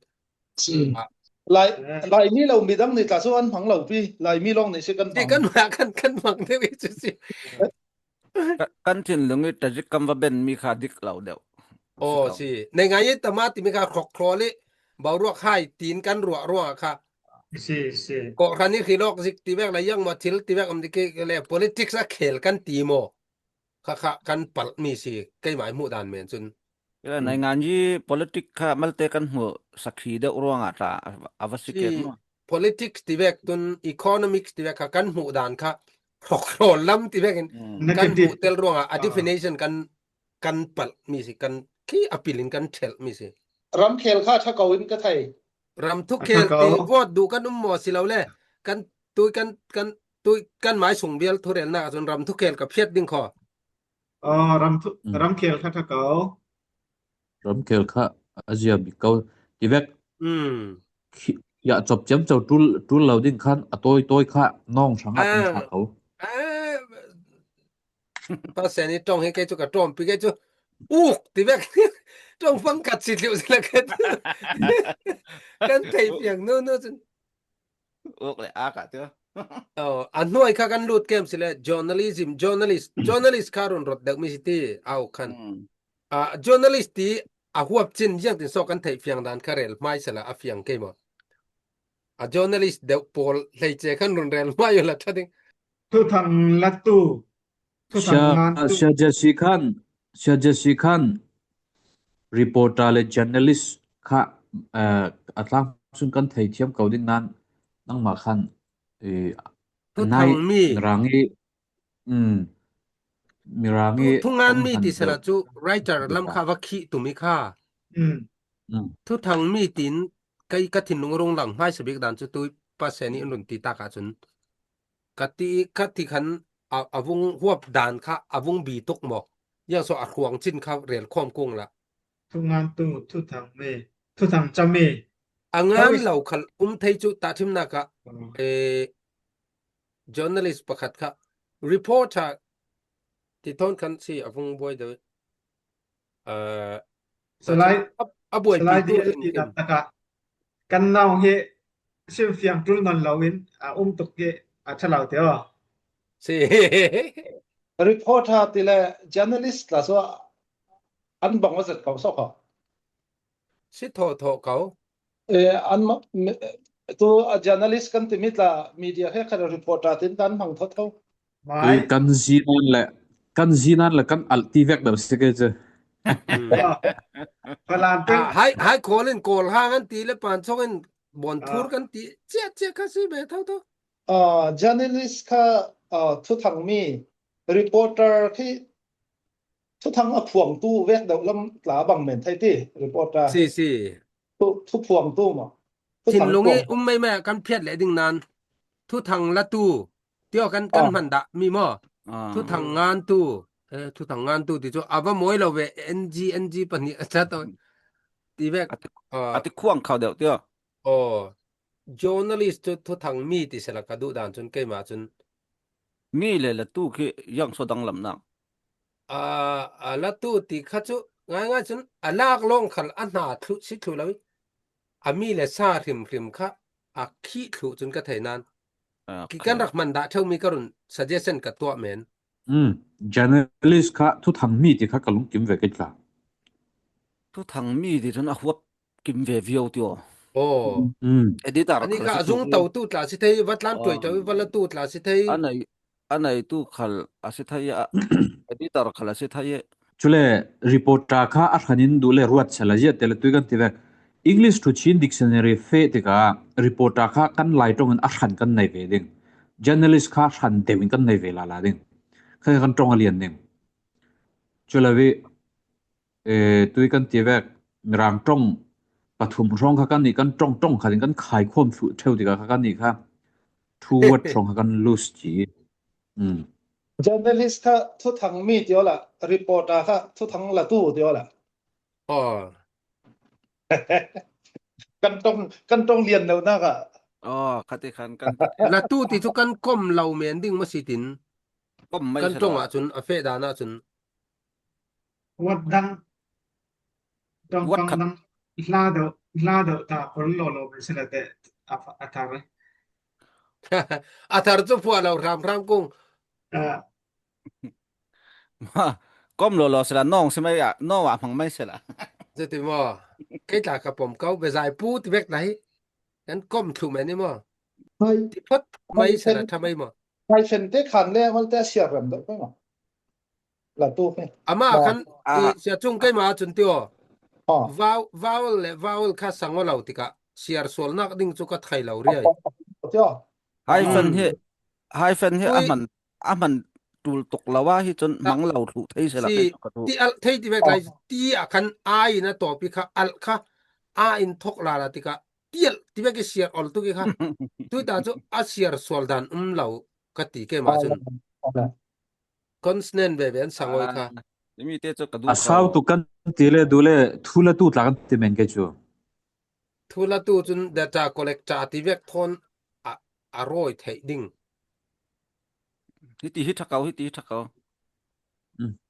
Si. Ah. Lai, Eh. Lai mi lo mi dang ni tla chu an hmang lo pi. Lai mi lawng ni si kan Ti hmang. kan ma kan, kan hmang deuh i chu si. Ka, kan thin lung i ta zik kan va ben mi kha dik lo deuh. Aw, Si kau. si. Nei ngai i ta ma ti mi kha khok khrawl i boruak hai tin kan ruah ruah kha. Si, si. Kohhran i khi lawk zik ti vek la yang ma thil ti vek om ti ke le politics a khel kan ti maw. Kha kha kan palh mi si. Keimah i hmuh dan men chun. Ila Mm. nei ngan i politics kha malte kan hmuh sakhi deuh ruangah tla a va si Si, kek maw. Politics ti vek tun economics ti vek kha kan hmuh dan kha hrawk hrawl lam ti vekin kan hmuh tel ruangah a definition kan kan palh mi si, kan khi a pilin kan ṭhelh mi si. Ramkhel kha ṭha ko in ka thei. Ram thukhel ti vote duh kan um maw si lo le, kan tui kan kan tui kan mai sung bial thurelnak ah cun ram thukhel ka phiat ding khaw. Aw, ram thu, ram khel kha ṭha ko. Ram khel kha a zia bik ko ti vek. Khi, ya chop ciam co tul, tul lo ding khan a tawi tawi kha nawng hrangah kan ṭha ko. Pasian i ṭong hi kei cu ka ṭawmpi kei cu uk ti vek. Ṭong fangkhat si tliuh si la kei cu kan thei piang no no cun. Uk le a ka tio. Oh, a hnuai kha kan lut kem si le journalism, journalist, journalist kha run rot deuh mi si ti au khan. Ah, journalist ti a huap cin ziang tin so kan theih fiang dan kha rel hmai sala a fiang kei maw? A journalist deuh pawl hleice khan run rel hmai la ṭha ding. Thuthang latu. Thuthang ngan tu. Sia Jesse khan, Sia Jesse khan reporter le journalist kha, eh, a tlang sun kan thei thiam ko ding nan nangmah khan, eh, thuthang mi. Mirang i, um, Mirang i thungan mi ti sala cu writer lam kha va khih tu mi kha. Thuthang mi tin kei ka thinlung rung lang hmaisa bik dan cu tui Pasian i an run ti tak ah cun ka ti ka ti khan a, a vung huap dan kha a vung bi tuk maw? Yang so a hruang cin kha rel khawm kung la. Thungan tu, thuthang mi, thuthang cami. A ngan lo khal um thei cu tahṭhimnak ah, eh, journalist pakhat kha, reporter ti thawn khan si a vung buai deuh. Eh, salai, a, a buai salai pi tu di in takah kan nau hi sim fiang tul non lo in a um tuk hi a ṭha lo ti aw. Si. Reporter ti le journalist la so an bang wa zat ko so ko. Si tho tho ko. Eh, an ma, tu a journalist kan ti mi tla media he kha reporter tin kan hmang tho tho. Mai. Kan zi nan le, kan zi nan le kan al ti vek deuh si ke chu. Palan peng. Hai, hai kolin kol hang an ti le pan chong in bon thur kan ti chia chia ka si be tho tho. Ah, journalist kha, ah, thuthang mi, reporter khi thuthang a phuangtu vek deuh lam tla bang men thei ti, reporter. Si, si. Thu, thu phuangtu maw? Thinlung i um mai mai kan phiat leh ding nan. Thuthang latu. Tio kan, kan hman dah mi maw? Thuthang ngan tu. Eh, thuthang ngan tu ti cu a va mawi lo ve, N G, N G pahnih a ṭha to. Ti vek. A ti, a ti khuang khau deuh tio. Aw, journalist cu thuthang mi ti sela ka duh dan cun keimah cun. Mi le latu khi yang so danglamnak. A, a latu ti kha cu ngaingai cun a lak lawng khal a hna thluh si thluh lo i a mi le sa hrimhrim kha a khih thluh cun ka thei nan. Ki kan rak hman dah ṭheu mi ka run suggestion ka tuah men. Journalist kha thuthang mi ti kha ka lungkim ve kei tla. Thuthang mi ti cun a huap kim ve viau ti aw. Aw. Editor ani kha a zung to tu tla si thei, va tlan tuai to, va la tu tla si thei. Anei, anei tu khal a si thei a, editor khal a si thei. Cule reporter kha a hranin duh le ruat sela ziah te le tui kan ti vek. English thu Chin dictionary feh tikah reporter kha kan Lai ṭongin a hran kan nei ve ding. Journalist kha hran deuh in kan nei ve lala ding. Kha kan ṭong a lian ding. Cule vi, eh, tui kan ti vek, Mirang ṭong pathum hrawng kha kan nih kan ṭong ṭong khat in kan khai khawm thluh ṭheu tikah kha kan nih kha two word hrawng kha kan lose ci. Journalist kha thuthang mi ti awla, reporter kha thuthang latu ti awla. Aw. Kan ṭong, kan ṭong lian lo nak ah. Aw, kha ti khan kan. Latu ti cu kan kom lo men ding maw si tin. Kom mai kan ṭong ah cun, a feh dan ah cun. Wat dang. Ṭong wat khat dang. Hla deuh, hla deuh ta kol lo lo men si la te a, a thar. A thar cu phuah lo hram hram kung. Ah. Ma, kom lo lo sela, nong si mai a, no a hmang mai sela. Cuti maw? Kei tla ka pom ko, bezai pu ti vek tla hi. Kan kom thlu mai ni maw? Hai. Ti phot mai sela, tha mai maw? Hai sen te khan le, mal te a siar ram deuh mai maw? La tu he. Ama khan, i sia chung keima cun tio. Vowel, vowel le vowel kha sang lo tika siar sual nak ding cu ka thai lo riai. Tio. Hyphen hi, hyphen hi a hman. a hman tul tuk lo a hi chun hmang lo thluh thei sela kei chu ka duh. Ti alh thei ti vek lai, ti a khan a in a tawp i kha alh kha a in thawk la la ti kha ti alh ti vek i siar ol tuk i kha. Tui ta chu a siar sual dan um lo ka ti keima chun. Consonant ve ve an sangoi kha. Timi te chu ka duh. A sau tu kan ti le du le thu la tu tla kan ti men ke chu. Thu la tu chun data collector ti vek thon a, a roi thei ding. Hiti hi thakau, hiti hi thakau.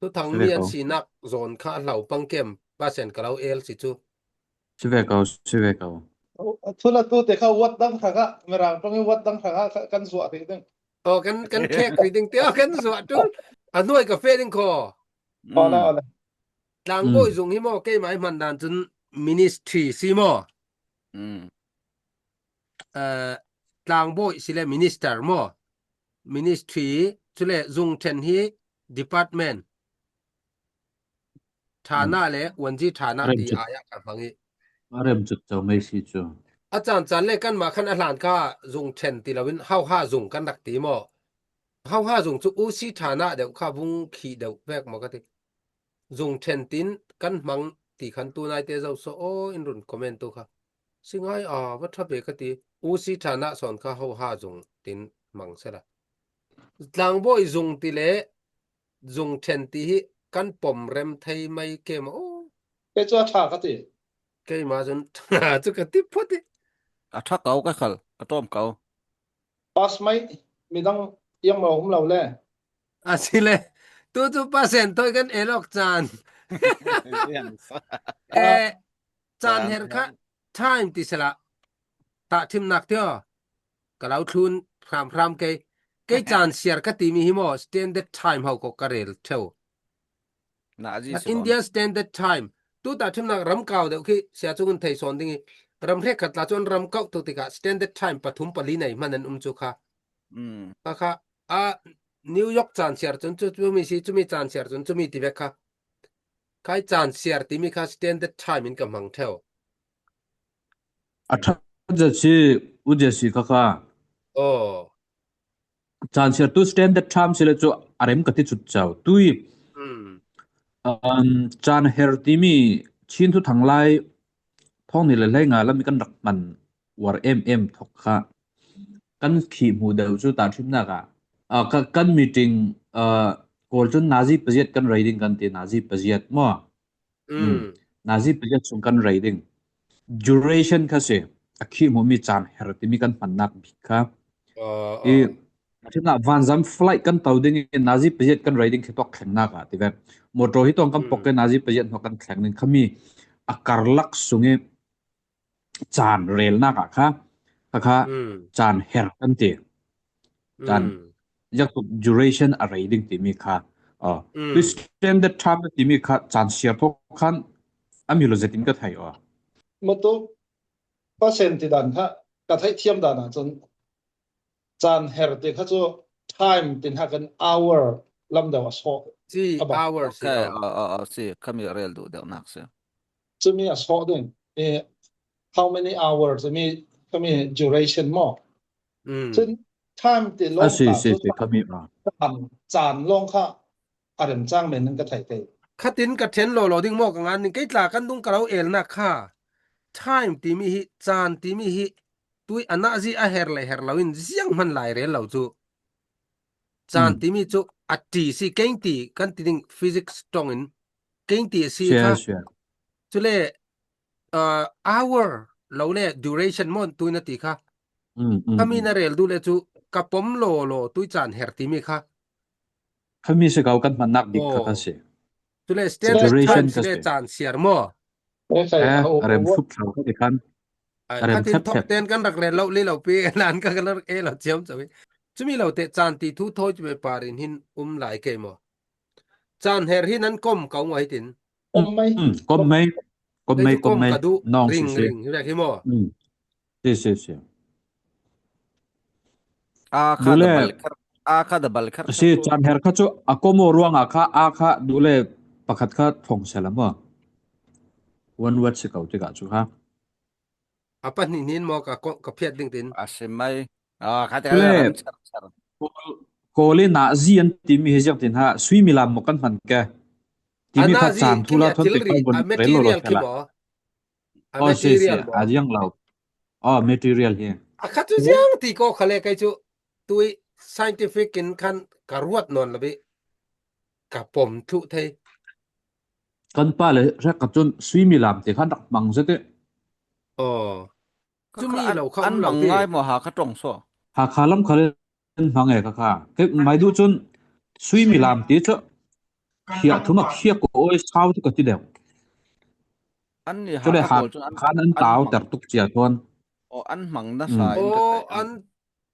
Tu thang mi an sinak zon kha hlau pang kem, pasen ka lau el si chu. Si ve kau, si ve kau. Thu la tu te kha wat dang kha kha, merang tong wat dang kha kha kan zuah thei ding. O, kan, kan khek thei ding te, o, kan zuah tu. A nuai ka fe ding kho. Ole, ole. Tlangbawi zung hi maw, keimai hman dan chun ministry si maw. Tlangbawi si le minister maw. Ministry, chule zung then hi department. Thana le wanzi thana ti aya ka hmang i. A rem chut chau mai si chu. A chan chan le kan ma khan a hlan kha zung then ti lo in hau ha zung kan rak ti maw. Hau ha zung chu usi thana deuh kha vung khi deuh vek maw ka ti. Zung then tin kan hmang ti khan tu nai te zo so o in run comment tu kha. Si ngai a va tha pe ka ti. Usi thana son kha hau ha zung tin hmang sela. Tlangbawi zung ti le zung then ti hi kan pom rem thei mai ke maw. Ke chu a tha ka ti. Keima zun chu ka ti phot i. A tha kau ka khal, ka tom kau. Pass mai midang yang lo um lo le. A si le. Tu chu pasen toi kan elok chan. E, chan her kha time ti sela. Ta thim nak tio. Ka lau thlun hram hram kei. Kei chan siar ka ti mi hi maw, standard time hau ko ka rel theu. Na India standard time. Tu ta thim nak ram kau deuh khi sia chung un thei son ding i. Ram hrek khat la chuan ram kau tu ti kha standard time pathum pali nei hman an um chu kha. Kha kha a New York chan siar chun chu, chu mi si, chu mi chan siar chun chu mi ti vek kha. Khai chan siar ti mi kha standard time in ka hmang theu. A tha ja si, u ja si kha kha. O. Chan siar tu standard time si le chu a rem ka ti chut chau. Tui, um, chan her ti mi Chin thu thang lai thong ni le hlei nga lam i kan rak man war em em thok kha. Kan khi hmu deuh chu ta thim nak a. A, ka, kan meeting, a, kol chun nazi paziat kan rei ding kan ti, nazi paziat maw. Nazi paziat sung kan rei ding. Duration kha si, a khi hmu mi chan her ti mi kan hman nak bik kha. I, thina vanzam flight kan tau ding i nazi paziat kan rei ding khi tok thleng nak a ti ve. Motor hi tong kan pok ke nazi paziat hnu kan thleng ding kha mi a karlak sung i chan rel nak a kha, kha kha chan her kan ti. Chan yak tuk duration a rei ding ti mi kha. Tui standard time ti mi kha chan siar thok khan a mi lo zetin ka thei o. Matu pasen ti dan kha ka thei thiam dan a chun chan her ti kha chu time tin ha kan hour lam deuh a so. Si hour si. Si kha mi rel du deuh nak si. Chu mi a so ding. How many hours? Chu mi, chu mi duration maw. Chun time ti long si, si, si, kha mi a. Chan, chan long kha a remchang men ka thei thei. Khatin ka then lo lo ding maw ka ngan ning kei tla kan dung ka lo el nak kha. Time ti mi hi, chan ti mi hi, tui a nazi a her le her lo in ziang hman lai rel lo chu. Chan ti mi chu a ti si keng ti kan ti ding physics tong in keng ti si kha. Chule, uh, hour lo le duration maw tui na ti kha. Kha mi na rel du le chu ka pom lo lo tui chan her ti mi kha. Kha mi si kau kan hman nak bik kha kha si. Chule standard time si le chan siar maw. A rem sup thlau kha ti khan. A rem thep thep. Ten kan rak rel lo li lo pi lan ka kan rak e lo chiam chawi. Chu mi lo te chan ti thu thoi chu me parin hin um lai kei maw. Chan her hi nan kom kau ngai tin. Kom mai. Kom mai. Kom mai, kom mai. Nong ring, si, si. Ring, ring, hi maw. Si, si, si. A kha da bal kar, a kha da bal kar. Si, chan her kha chu a kom o ruang a kha, a kha du le pakhat kha thong sela maw. One word si kau ti ka chu kha. A pa ni nin maw ka phiat ding tin. A si mai. A kha te le. Kol, Kawl i nazi an timi hi ziang tin ha, suimilam maw kan hman ke. Timi kha caan thu la thon te kha vun rel lo lo thela. Oh, si, si, a ziang lo. Oh, material hi. A kha chu ziang ti ko kha le kai chu tui scientific in khan ka ruat nawn lo bi ka pom thluh thei. Kan pa le rek ka chun suimilam ti khan rak hmang zet e. Oh. Chumi lo kha an um lo mang ti. Ngai maw ha kha tong so. Ha kha lam kha le hmang e kha kha. Ke mai du chun suimilam ti chu. Khia thuma khia ko oi sau chu ka ti deuh. An ni ha kha khan an tau ter tuk cia thon. O an hmang na sa in ka te an.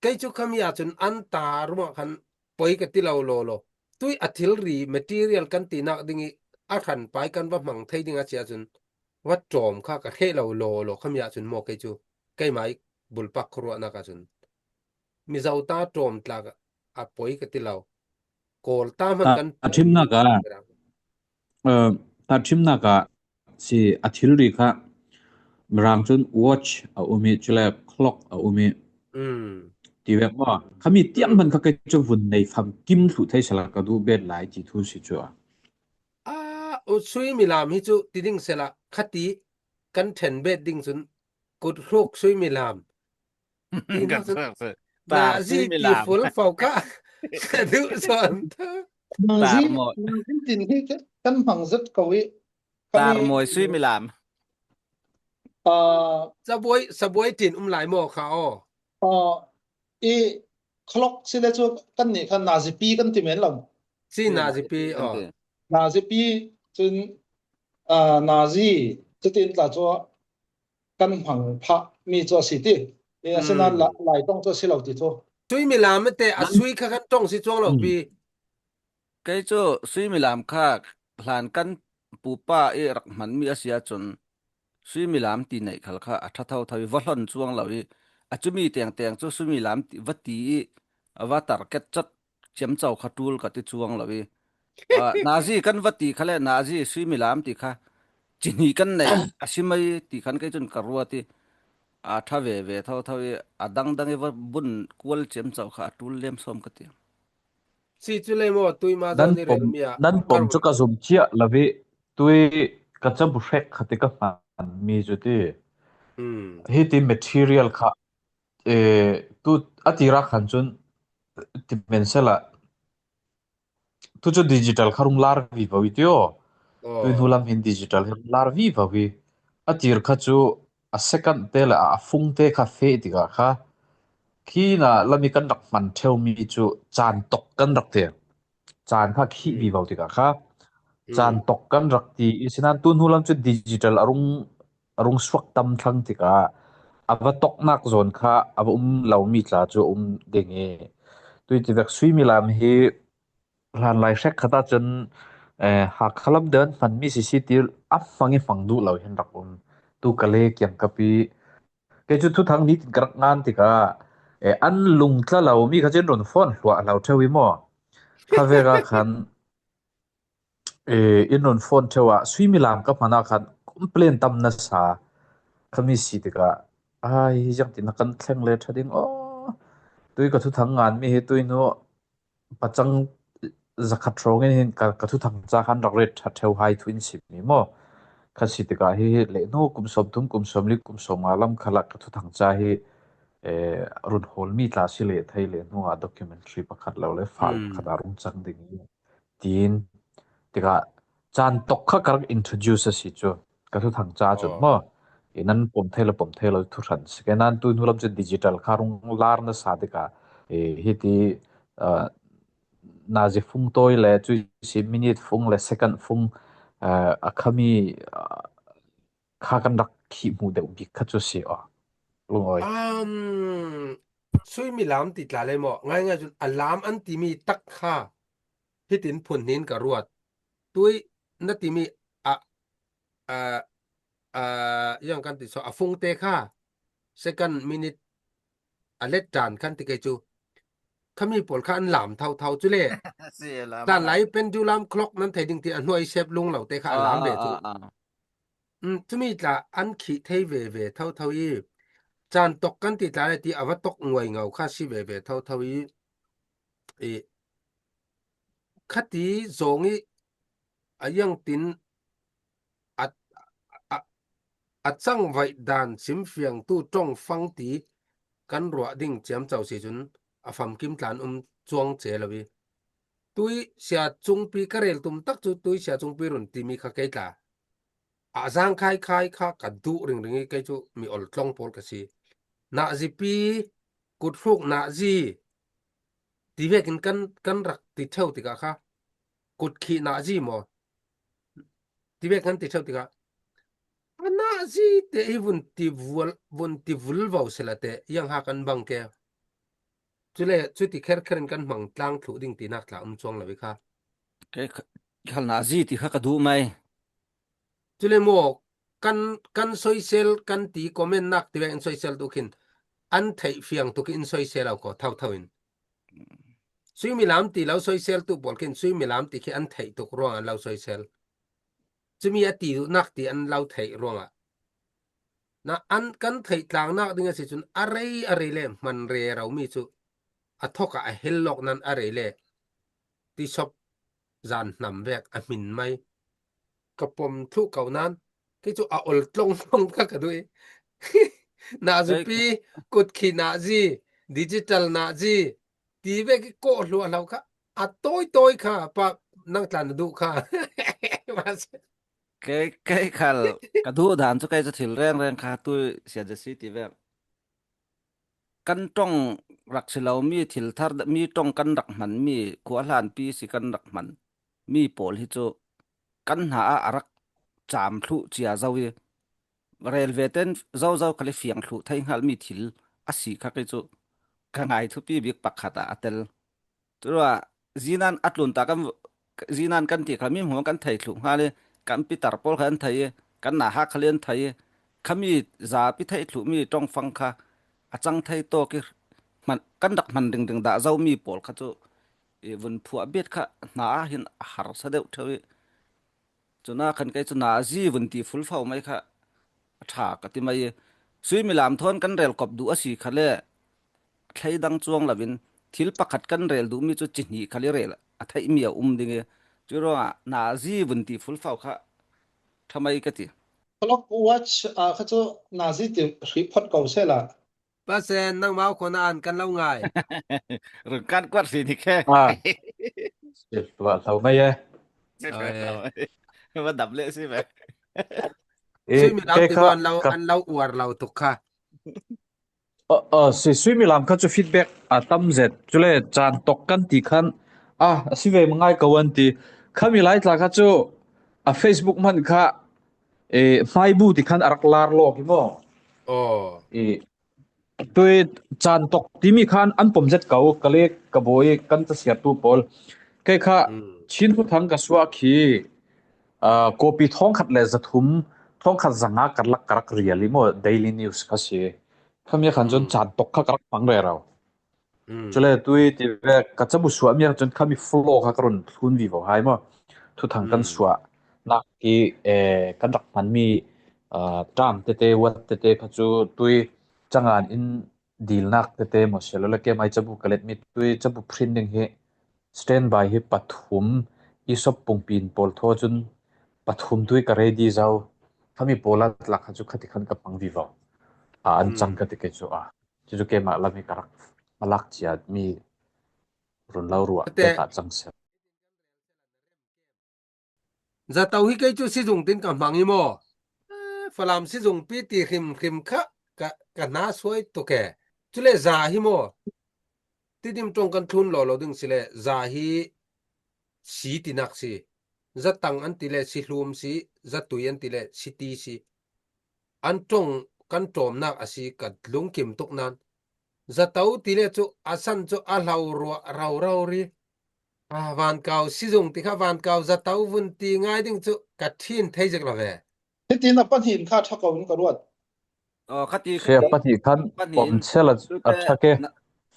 Kei chu khami a chun an ta ruma khan poi ka ti lo lo lo. Tui a thilri material kan ti nak ding i a khan pai kan va hmang thei ding a cia chun va tawm kha ka hre lo lo lo khami a chun maw kei chu. Kei mai bulpak khuruah nak a chun. Mizo ta tawm tlak a poi ka ti lo. Kawl ta hman kan ta thim nak a. Ta thim nak a si a thilri kha. Mirang chun watch a um i, chule clock a um i. Ti vek maw. Khami tiang hman kha kei chu vun nei fam kim thluh thei sala ka duh bet lai ti thu si chu a. A, u suimilam hi chu ti ding sela khati kan then bet ding chun kut hruk suimilam. Nazi ti ful fau kha. Ka duh sawn tha. Nazi, nazi tin hi kan hmang zet ko i. Tar mawi suimilam. Sabuai, sabuai tin um lai maw kha aw. I clock si le chu kan nih kha nazipi kan ti men lo. Si nazipi, aw. Nazipi chun nazi chutin tla chu kan hmang phah mi chu a si ti. E, a sina lai tawng chu a si lo ti chu. Suimilam te a sui kha kan tawng si chuang lo pi. Kei chu suimilam kha hlan kan pupa i rak hman mi a si a chun suimilam ti neih khal kha a ṭha tho tho i va hlawn chuang lo i a chumi teng teng chu suimilam ti, va ti i a va target chat ciamco kha ṭul ka ti chuang lo i. Nazi kan va ti kha le nazi suimilam ti kha chihnih kan nei a si mai ti khan kei chun ka ruat i a ṭha ve ve tho tho i a dang dang i va bun kual ciamco kha a ṭul lem sawm ka ti. Si chu le maw tui ma nan pom chu ka zum chiah lo i tui ka chabu hrek kha ti ka hman mi chu ti. Hi ti material kha tu a ti ra khan chun ti men sela. Tu chu digital kha rung lar vivo i tio. Tui hnu lam hin digital hi rung lar vivo i. A tir kha chu a second te le a fung te kha fe tika kha. Khi na lami kan rak hman theu mi chu caan tok kan rak te. Caan kha khi vivo tika kha. Caan tok kan rak ti i sinan tu hnu lam chu digital a rung a rung suak tam thlang tikah a va toknak zawn kha a va um lo mi tla cu a um ding i tui tivek suimilam hi hlanlai hrek khat ahcun, eh, Hakha lam deuh an hmanmi sisi ti a hmang i hmang duh lo hin rak um. Tu ka le kiang ka pi. Kei cu thuthang nitin ka rak ngan tikah, eh, an lungtla lo mi kha cun run fawn hluah lo ṭheu i maw? Kha vek ah khan, eh, in run fawn ṭheu ah suimilam ka hman ah khan complain tam nasa khami si tikah, ai, hi ziang tin a kan thleng le ṭha ding aw. Tui ka thuthang ngan mi hi tui hnu pacang zakhat hrawng in hin ka, ka thuthang ca khan rak ret ṭha ṭheu hai thu in si mi maw? Kha si tikah hi, hi lehnu kum sawm thum, kum sawm li, kum sawm nga lam khalah ka thuthang ca hi, eh, run hawl mi tla si leh thei lehnu ah documentary pakhat lo le file pakhat ah rung cang ding i tiin tikah caan tok kha ka rak introduce a si cu ka thuthang ca cun maw? I nan pom thei lo, pom thei lo thu hran si ke nan tu hnu lam cu digital kha rung lar nasa tikah, eh, hiti, ah, nazi fung tawi le cu si minute fung le second fung, ah, a khami, ah, kha kan rak khih hmuh deuh bik kha cu si aw. Lungawi. Um, suimilam ti tla le maw? Ngai ngai cun a lam an timi tak kha hitin phun hnin ka ruat. Tui na timi a, a, a, yang kan ti so a fung te kha second minute a let dan kan ti kei cu khami pawl kha an lam thau thau cu le. Hlanlai pendulum clock nan thei ding ti a hnuai sep lung lo te kha a lam ve cu. Cumi tla an khih thei ve ve tho tho i caan tok kan ti tla le ti a va tok nguai ngau kha si ve ve tho tho i, i khati zawng i a yang tin a, a, a changvaih dan simfiangtu ṭawng fang ti kan ruah ding ciamco si cun a famkim tlan um cuang ce lo i tui sia cungpi ka rel tum tak cu tui sia cungpi run timi kha kei tla a zang khai khai kha ka duh ringring i kei cu mi ol tlawng pawl ka si. Nazipi, kuthruk nazi ti vekin kan, kan rak ti ṭheu tikah kha kutkhih nazi maw ti vek kan ti ṭheu tikah a nazi te hi vun ti vul, vun ti vulvo sila te yang ha kan bang ke. Cule cuti kherkher in kan hmang tlang thluh ding tinak tla um cuang lo i kha. Kei kha, kei khal nazi ti kha ka duh mai. Cule maw kan, kan soisel kan ti comment nak ti vek in soisel tu khin an theih fiang tuk in soisel au ko thau thau in. Suimilam ti lo soisel tu pawl khin suimilam ti khi an theih tuk ruang an lo soisel. Cumi a ti duhnak ti an lo theih ruangah na an kan theih tlangnak ding a si cun a rei a rei le hman rero mi cu a thawk ah a hel lawk nan a rei le ti sop zan hnam vek a hmin mai. Ka pom thluh ko nan kei cu a ol tlong tlong kha ka duh i nazupi, kutkhi nazi, digital nazi ti vek i kawh hluah hlo kha a tawi tawi kha pa nang tlan a duh kha. Kei, kei khal ka duh dan cu kei cu thil reng reng kha tu sia Jesse ti vek. Kan ṭong rak si lo mi thil thar mi ṭong kan rak hman mi khua hlanpi si kan rak hman mi pawl hi cu kan hna ah a rak cam thluh cia zo i rel ve ten zozo khal i fiang thluh thei hngalh mi thil a si kha kei cu ka ngai thupi bik pakhat ah a tel. Curuah zinan a tlunta kan zinan kan ti kha mi hmuh kan thei thluh hngal i kan pitar pawl kha an thei i kan nahak khal i an thei i khami zapi theih thluh mi ṭongfang kha a cang thei tawk i hman, kan rak hman ringring dah zo mi pawl kha cu i vun phuah bet kha hna ah hin a harsa deuh ṭheu i cuna khan kei cu nazi vun ti fulfau mai kha a ṭha ka ti mai i suimilam thawn kan rel kop duh a si kha le thleidang cuang loin thil pakhat kan rel duhmi cu cihnih khal i rel a theihmi a um ding i curuangah nazi vun ti fulfau kha ṭha mai ka ti. Clock watch ah kha cu nazi ti hrih phot ko sehla. Pasen nangmau khawh na an kan lo ngai. Run kan kuat hri ni khe. Ah. Tuah lo mai e. Va dam leh si ve. Suimilam ti kha an lo, an lo uar lo tuk kha. Aw, aw, si suimilam kha cu feedback a tam zet. Cule caan tok kan ti khan, ah, a si ve mangai ko an ti. Khami Lai tla kha cu a Facebook hmanh kha, eh, hmaibu ti khan a rak lar lawk i maw? Aw. I, tui caan tok timi khan an pom zet ko, ka lek ka bawi kan casiartu pawl. Kei kha Chin Thuthang ka suah khi, ah, kawpi thawngkhat le zathum, thawngkhat zanga karlak ka rak rial i maw, Daily News kha si. Khami khan cun caan tok kha ka rak hmang rero. Cule tui ti ve ka cabu suahmi ah cun khami flow kha ka run thlun vivo hai maw? Thuthang kan suah nak i, eh, kan rak hmanmi, ah, ṭam tete, wat tete kha cu tui cangan in dilnak tete maw si lo le keimai cabu ka letmi tui cabu print ding hi standby hi pathum i sop pungpin pawl thaw cun pathum tui ka ready zo. Khami pawl a tlak kha cu khati khan ka hmang vivo. A an cang ka ti kei cu a. Cucu keimah lam hi ka rak a lak cia mi run lo ruah te ka cang sel. Zato hi kei cu sizung tin ka hmang i maw? Eh, Falam sizung pi ti hrim hrim kha ka, ka hna suai tuk e. Cule za hi maw? Tidim ṭong kan thlun law lo ding si le za hi si tinak si. Zatang an ti le si hlum si, zatui an ti le si ti si. An ṭong kan ṭawmnak a si ka lungkim tuk nan. Zato ti le cu a san cu a hlo ruah rau rau ri. Ah, vankau sizung ti kha vankau zato vun ti ngai ding cu ka ṭhin thei zik lo ve. Hiti na pahnih in kha ṭha ko in ka ruat. Aw, khati Sia pahnih khan pahnih in pom chel a, a ṭha ke. Na,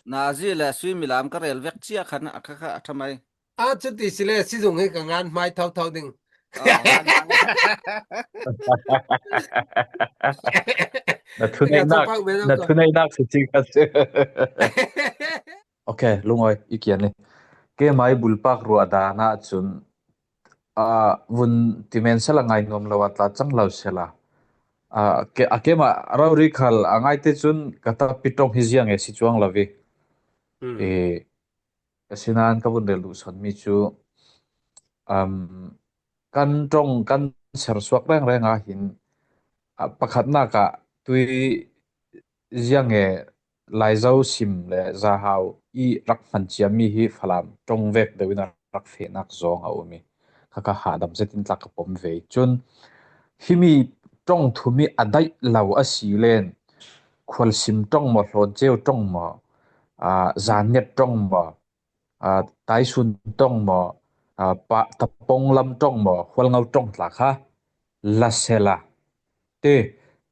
nazi le suimilam ka rel vek cia khan a kha kha a ṭha mai. A cuti si le sizung hi ka ngan hmai thotho ding. Aw, ngan, ngan. Na thuneihnak, na thuneihnak si cing kha si. Ok, lungawi, i kian ni. Kemai bulpak ruah dan ah cun, aa, vun ti men sela ngai nuam lo a tla cang lo sela. Aa, ke, a kemah rori khal a ngaite cun ka tapi ṭong hi ziang e si cuang lo vi. Mm. E, asinain ka vun rel duh sawnmi cu, um, kan ṭong kan sersuak rengreng ah hin, a, pakhatnak ah tui ziang e Laizo sim le zahau i rak hman ciami hi Falam ṭong vek deuh in a rak fehnak zong a um i, kha kha hahdam zetin tlak ka pom ve. Cun himi ṭong thum i a daih lo a si len Khualsim ṭong maw, Hlawnceu ṭong maw, aa, Zanniat ṭong maw, aa, Taisun ṭong maw, aa, pa, Tapong lam ṭong maw, Hualngo ṭong tla kha la sela ti,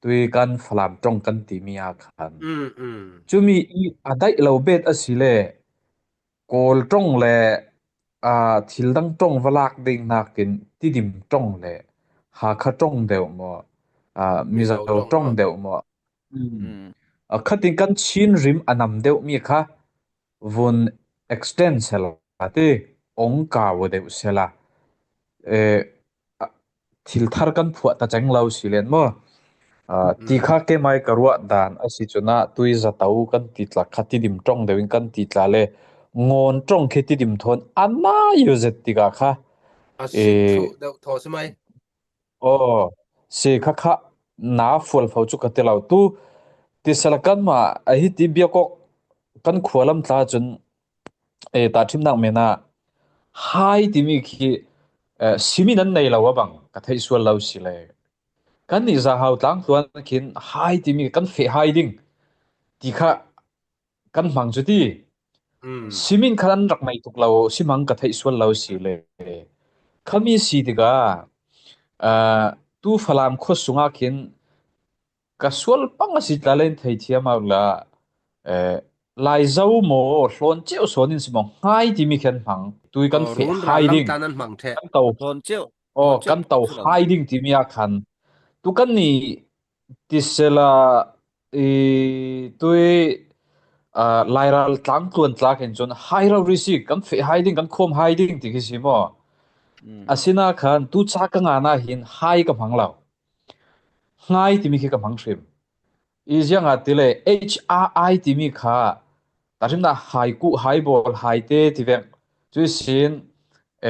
tui kan Falam ṭong kan timi ah khan. Mm, mm. Cumi i a daih lo bet a si le Kawl ṭong le, aa, thil dang ṭong va lak ding nakin Tidim ṭong le Hakha ṭong deuh maw, aa, Mizo Mizo ṭong ṭong maw? Deuh maw? Mm. Mm. A khatin kan Chin rim a nam deuhmi kha vun extend sela ti, ong kau deuh sela. Eh, a, thil thar kan phuah ta ceng lo si len maw? A, ti Mm. kha kemai ka ruah dan a si cun ah tui zato kan ti tla kha Tidim ṭong deuh in kan ti tla le Ngawn ṭong khi Tidim thawn a nai u zet tikah kha, A si eh, thu deuh thaw si mai. Aw, si kha kha na fual fo cu ka ti lo. Tu, ti sela kanmah a hiti biakawk kan khua lam tla cun, eh, tahṭhimnak men ah hai timi khi, eh, simin an nei lo a bang ka theih sual lo si le. Kannih zahau tlangtluan khin hai timi kan feh hai ding ti kha kan hmang cu ti. Mm. Simin khan an rak mei tuk lo, si hmang ka theih sual lo si le. Khami si tikah, aa, tu Falam khua sungah khin ka sual pang a si tla len thei thiam au la, eh, Laizo maw, Hlawnceu sawn in si maw, hngai timi khan hmang, tui kan Oh, feh run hai ral ding. Lam tlan an hmang ṭheh. Kan to. Hlawnceu, Aw, Hlawnceu kan to si lo. Hai ding timi ah khan. Tu kannih ti sela, i, tui, aa, Lairal tlangtluan tlak in cun hai rori si, kan feh hai ding, kan khawm hai ding ti khi si maw? Mm. Asinain khan tu ca ka ngan ah hin hai ka hmang lo. Hngai timi khi ka hmang hrim. I ziangah ti le H R I timi kha tahṭhimnak hai kuh, hai bawl, hai te ti vek. Cu sin,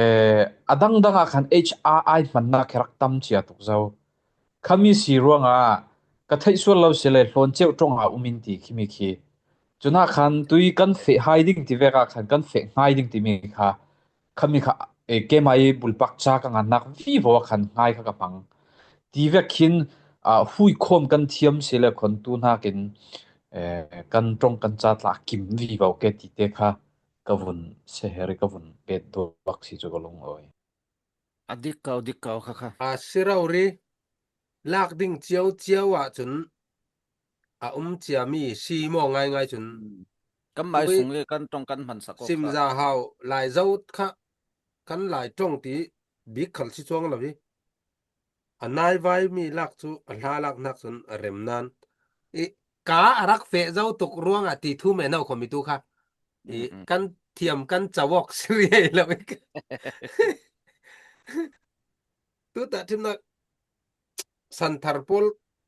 eh, a dangdang ah khan H R I hmannak khi rak tam cia tuk zo. Khami si ruangah ka theih sual lo si le Hlawnceu ṭong ah um in ti khimi khi. Cunah khan tui kan feh hai ding ti vek ah khan kan feh hngai ding timi kha khami kha, eh, keimah i bulpak ca ka ngannak vivo ah khan hngai kha ka hmang. Ti vek khin, ah, huikhawm kan thiam si le khon tu hnakin, eh, kan ṭong kan ca tla kim vivo ke ti te kha ka vun seher i ka vun pet duak si cu ka lungawi. A dik ko, dik ko kha kha. A si rori lak ding cio cio ah cun a um ciami si maw ngaingai cun. Mm. Kan mai tui sung le kan ṭong kan hman sak awk sim kha. Za hau, Laizo kha kan Lai ṭong ti bik khal si cuang lo hi. A nai vai mi lak cu a hla lak hnak cun a rem nan. I ka a rak feh zo tuk ruangah ti thu men ho kho mi tu kha. I Mm, mm. Kan thiam kan cawok si riai lo. Tu tahṭhimnak santhar pawl,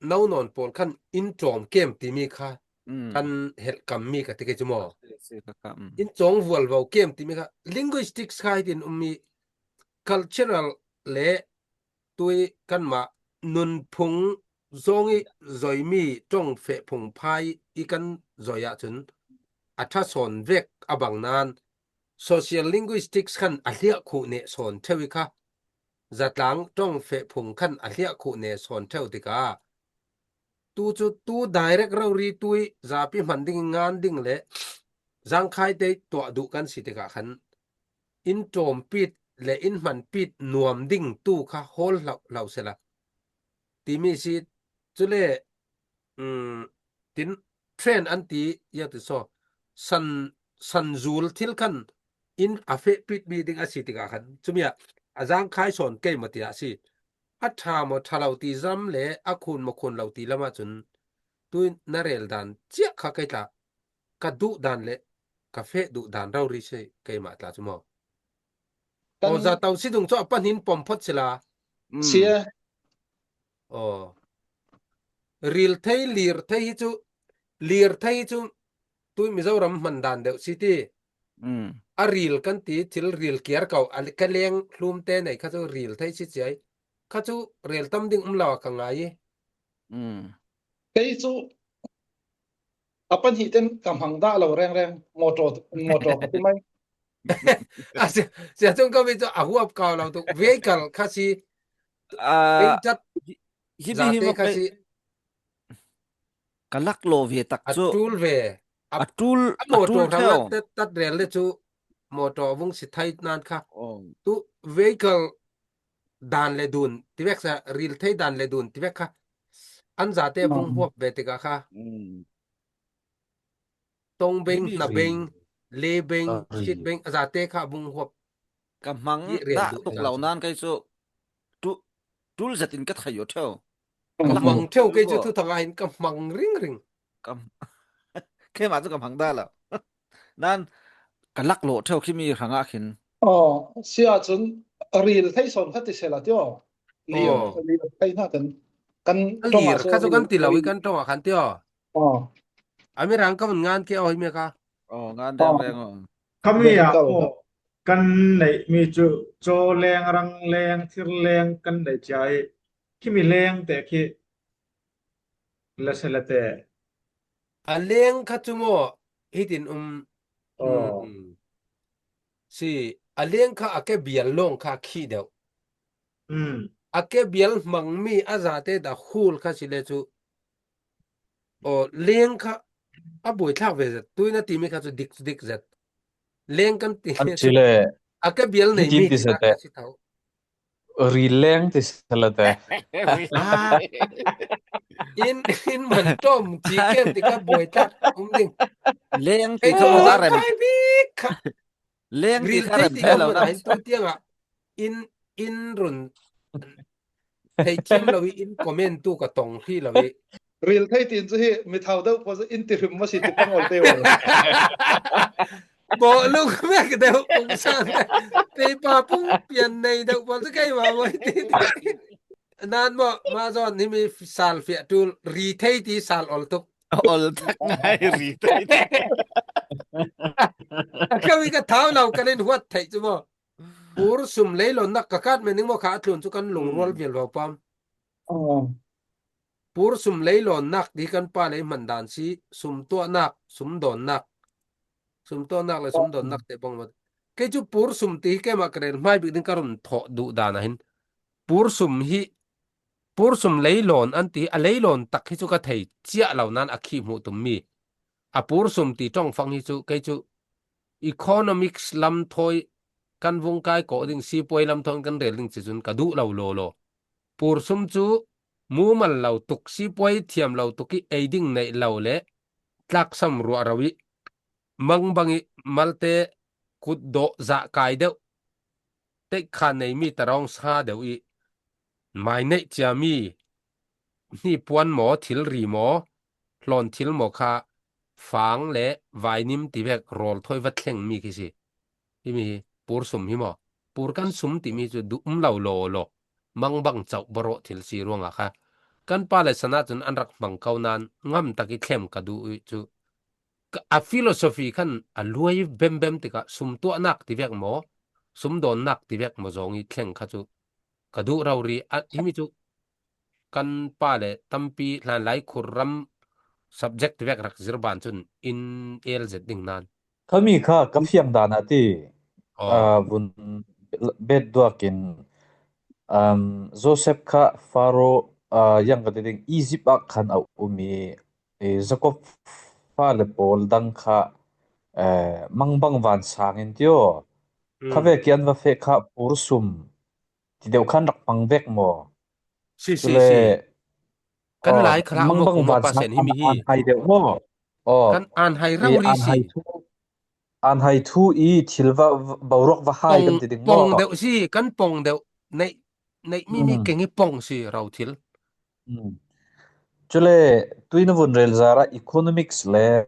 no nawn pawl khan in ṭawm kem timi kha Mm. Kan helhkam mi ka ti kei cu maw? Si, si, ka, ka, mm. In cawng vualvo kem timi kha linguistics kha hitin ummi cultural le tui kanmah nunphung zong i zoimi ṭong feh phung phai i kan zoi ahcun a ṭha sawn vek a bang nan social linguistics khan a hliah khuh neh sawn ṭheu i kha zatlang ṭong feh phung khan a hliah khuh neh sawn ṭheu tikah tu cu tu direct rori tui zapi hman ding i ngan ding le zangkhai te tuah duh kan si tikah khan in ṭawmpit le in hmanpit nuam ding tu kha hawl hlo, hlo sela timi si. Cule, um, tin trend an ti, ia ti saw, san, san zul thil khan in a fehpit mi ding a si tikah khan, cumi ah a zangkhai sawn keimah tiah a si. A ṭha maw ṭha lo ti lam le a khun maw khun lo ti lam ahcun, tu na rel dan ciah kha kei tla ka duh dan le ka feh duh dan rori si keimah tla cu maw. Kan aw, za tau si dung cu a pan hin pom phot sila. Mm. Sia. Aw. Ril thei, lir thei hi cu, lir thei hi cu tui Mizoram hman dan deuh si ti. Mm. A ril kan ti, thil ril kiar ko, a ka leng hlum te nei kha cu ril thei si ciai. Kha cu rel tam ding um lo a ka ngai i. Mm. Kei cu a pan hi ten ka hmang dah lo rengreng, motor, motor ka ti mai. A sia, sia chung ka mi cu a huap kau lo tu, vehicle kha si, ah, pei cat hi, hi, hi zate kha si. Ka lak lo ve tak a cu tul ve. A, a tul, a motor a tul hrang theu. Tat, tat rel le cu motor vung si thai nan kha. Oh. Tu vehicle dan le dun, ti vek sa, ril thei dan le dun, ti vek kha. An zate vung huap ve tikah kha. Mm. Tong beng, hna beng, le beng, sit beng, a zate kha vung huap. Ka hmang dah tuk lo nan kei cu tu, tul zat in ka thei aw theu. Ka hmang theu kei cu thu thang ah hin ka hmang ringring. Ka, keimah cu ka hmang dah lo. Nan ka lak lawh theu khi mi hrangah khin. Aw, sia cun ril thei sawn kha ti sela ti aw. Lir, aw, lir thei hna kan, kan a ṭawngah lir kha cu kan ti lo i kan ṭawngah khan ti aw. Aw. A mi rang ka vun ngan ke aw hi mi kha. Aw, ngan dang reng aw. Khami ah aw, kan neih mi cu caw leng, rang leng, thir leng kan neih cia i khimi leng te khi la si la te. A leng kha cu maw hitin um. Aw. Um, um. Si, a leng kha a ke bial lawng kha khi deuh. Mm. A ke bial hmang mi a zate dah hul kha si le cu. Aw, leng kha a buaithlak ve zet. Tui na timi kha cu dik, dik zet. Leng kan ti an si le a ke bial nei mi ti kha si tho. Ri leng ti si la te. Ah. In, in man tom ci kem ti kha buaithlak um ding. Leng ti kha buaithlak rem. Bik kha. Leng ti kha rem thei lo na. Tu tiang ah in, in run thei thiam lo i in comment tu ka tong khi lo i. Ril thei tin cu hi mi thau deuh pawl cu in ti hrim maw si ti pang ol te ol. Bawh luk mek deuh pung san. Teipa pung pian nei deuh pawl cu kei mah maw ti. Nan maw, mah zawn himi sal fiah tul, ri thei ti sal ol tuk. Ol tak ngai ri thei ti. Kami ka thau lo kan in huat thei cu maw. Pur sum leilawnnak ka kat men ning maw kha a tlun cu kan lungrual vial lo pam. Pur sum leilawnnak ti kan pa lei hman dan si, sum tuahnak, sum dawnnak. Sum tuahnak le sum dawnnak te bang maw. Kei cu pur sum ti hi keimah ka rel hmai bik ding ka run thawh duh dan ah hin. Pur sum hi, pur sum leilawn an ti hi, a leilawn tak hi cu ka thei ciah lo nan a khi hmuh tum mi. A pur sum ti ṭongfang hi cu, kei cu economics lam thawi kan vung kai kawh ding, sipuai lam thawn kan rel ding ci cun ka duh lo law law. Pur sum cu mumal lo tuk, sipuai thiam lo tuk i ei ding neih lo le tlaksam ruah ro i mangbang i malte kut dawh zah kai deuh, teikhan neimi tarawng sa deuh i mai neih ciami hnipuan maw, thilri maw, hlawn thil maw kha fang le vainim ti vek rawl thawi va thleng mi khi si. Himi hi pur sum hi maw? Pur kan sum timi cu duh um lo law law. Mangbang cauh barawh thil si ruangah kha kan pa le sana cun an rak hmang ko nan ngam tak i thlem ka duh i cu. Ka, a philosophy khan a luai bembem tikah sum tuahnak ti vek maw, sum dawnnak ti vek maw zong i thleng kha cu ka duh rori. A, himi cu kan pa le tampi hlanlai khur ram subject ti vek rak zir ban cun in el zet ding nan. Khami kha ka fiang dan a ti, aw, ah, vun bet duak in, um, Joseph kha Pharaoh, ah, yang ka ti ding Egypt ah khan a um i, eh, Jacob fale pawl dang kha, eh, mangbang van sang in tio. Kha vek i an va feh kha pur sum ti deuh khan rak pang vek maw? Si, si, si. Kan lai kha mangbang van sang an hai deuh maw? Aw, kan an hai rang ri si. An hai thu i thil va, boruak va hai kan ti ding maw? Pong deuh si, kan pong deuh. Neih, neih mi mi keng i pong si ro thil. Cule tui na vun rel zara economics le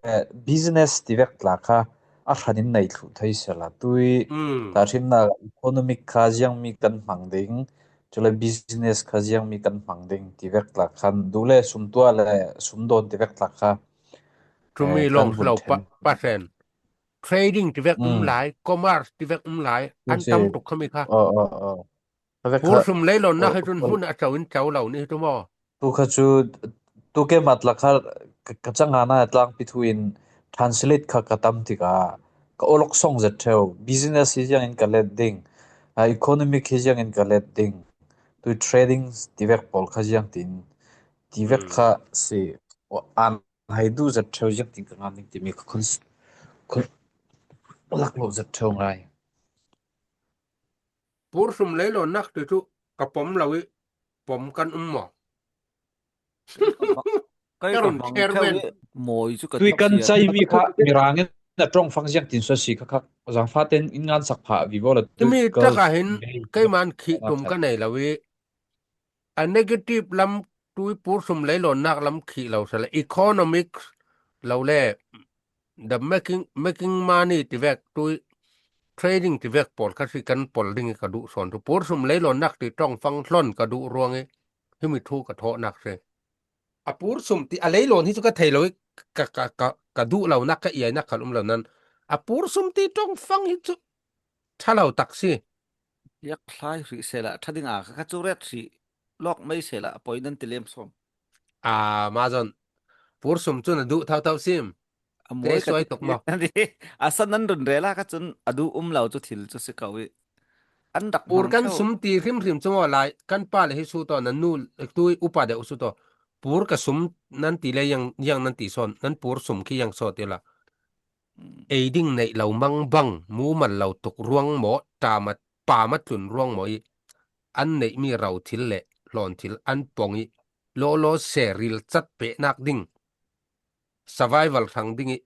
business ti vek tla kha a hranin nei thluh thei sela tui, mm, tahhrimna economic kha ziang mi kan hmang ding, chule business kha ziang mi kan hmang ding ti vek tlak khan duh le sum tuah le sum dawn ti vek tlak kha, tumi eh, kan lawng vun lo pa, then. Pasen. Trading ti vek um, mm, lai, commerce ti vek um lai, an tam tuk khami kha. Oh, oh, oh. Pur sum lei lo na hai tun hun a chau in chau lo ni tu maw. Tu kha chu, tu ke mat la kha ka, ka changa na tlangpi thu in translate kha ka tam ti ka, ka olok song zet theu. Business hi ziang in ka let ding. A economic hi ziang in ka let ding. Tu trading ti vek pawl kha ziang tin. Ti vek, hmm, kha si. O an hai du zet theu ziang tin ka ngan ding ti mi ka khun, khun lak lo zet theu ngai. Pur sum lei lo nak ti chu ka pom lo i pom kan um maw? Kai ka bang chairman. Mawi chu ka tui kan chai mi kha mirangin a tong fang ziang tin so si kha kha zang fa ten in ngan sak pha vi bo la tu mi ka taka hin kei man khi tum ka nei lo i a negative lam tui pur sum lei lo nak lam khi lo sa le economics lo le the making, making money ti vek tui trading ti vek pawl kha si kan pawl ding ka duh son tu pur sum lei lo nak ti tong fang hlon ka duh ruang i himi thu ka tho nak se. A pur sum ti a lei lo hi chu ka thei lo i ka, ka, ka, ka duh lo nak ka iai nak khan um lo nan. A pur sum ti tong fang hi chu tha lo tak si. Yak thlai hri sela tha ding a ka chu ret hri lok mai sela poi nan ti lem som. A ma zon pur sum chu na duh thau thau sim. A mawi ka suai tok maw. A san nan run rela ka chun a duh um lo chu thil chu si kau i. An dak pur kan sum ti hrim hrim chu maw lai kan pa le hi su to nan nu tui upa de u su to. Pur ka sum nan ti le yang, yang nan ti son nan pur sum khi yang so ti la. Ei ding neih lo mang bang, mumal lo tuk ruang maw, tama, pama tlun ruang maw i, an neih mi rau thil le hlawn thil an pawng i, lawlaw se ril chat peh nak ding, survival hrang ding i,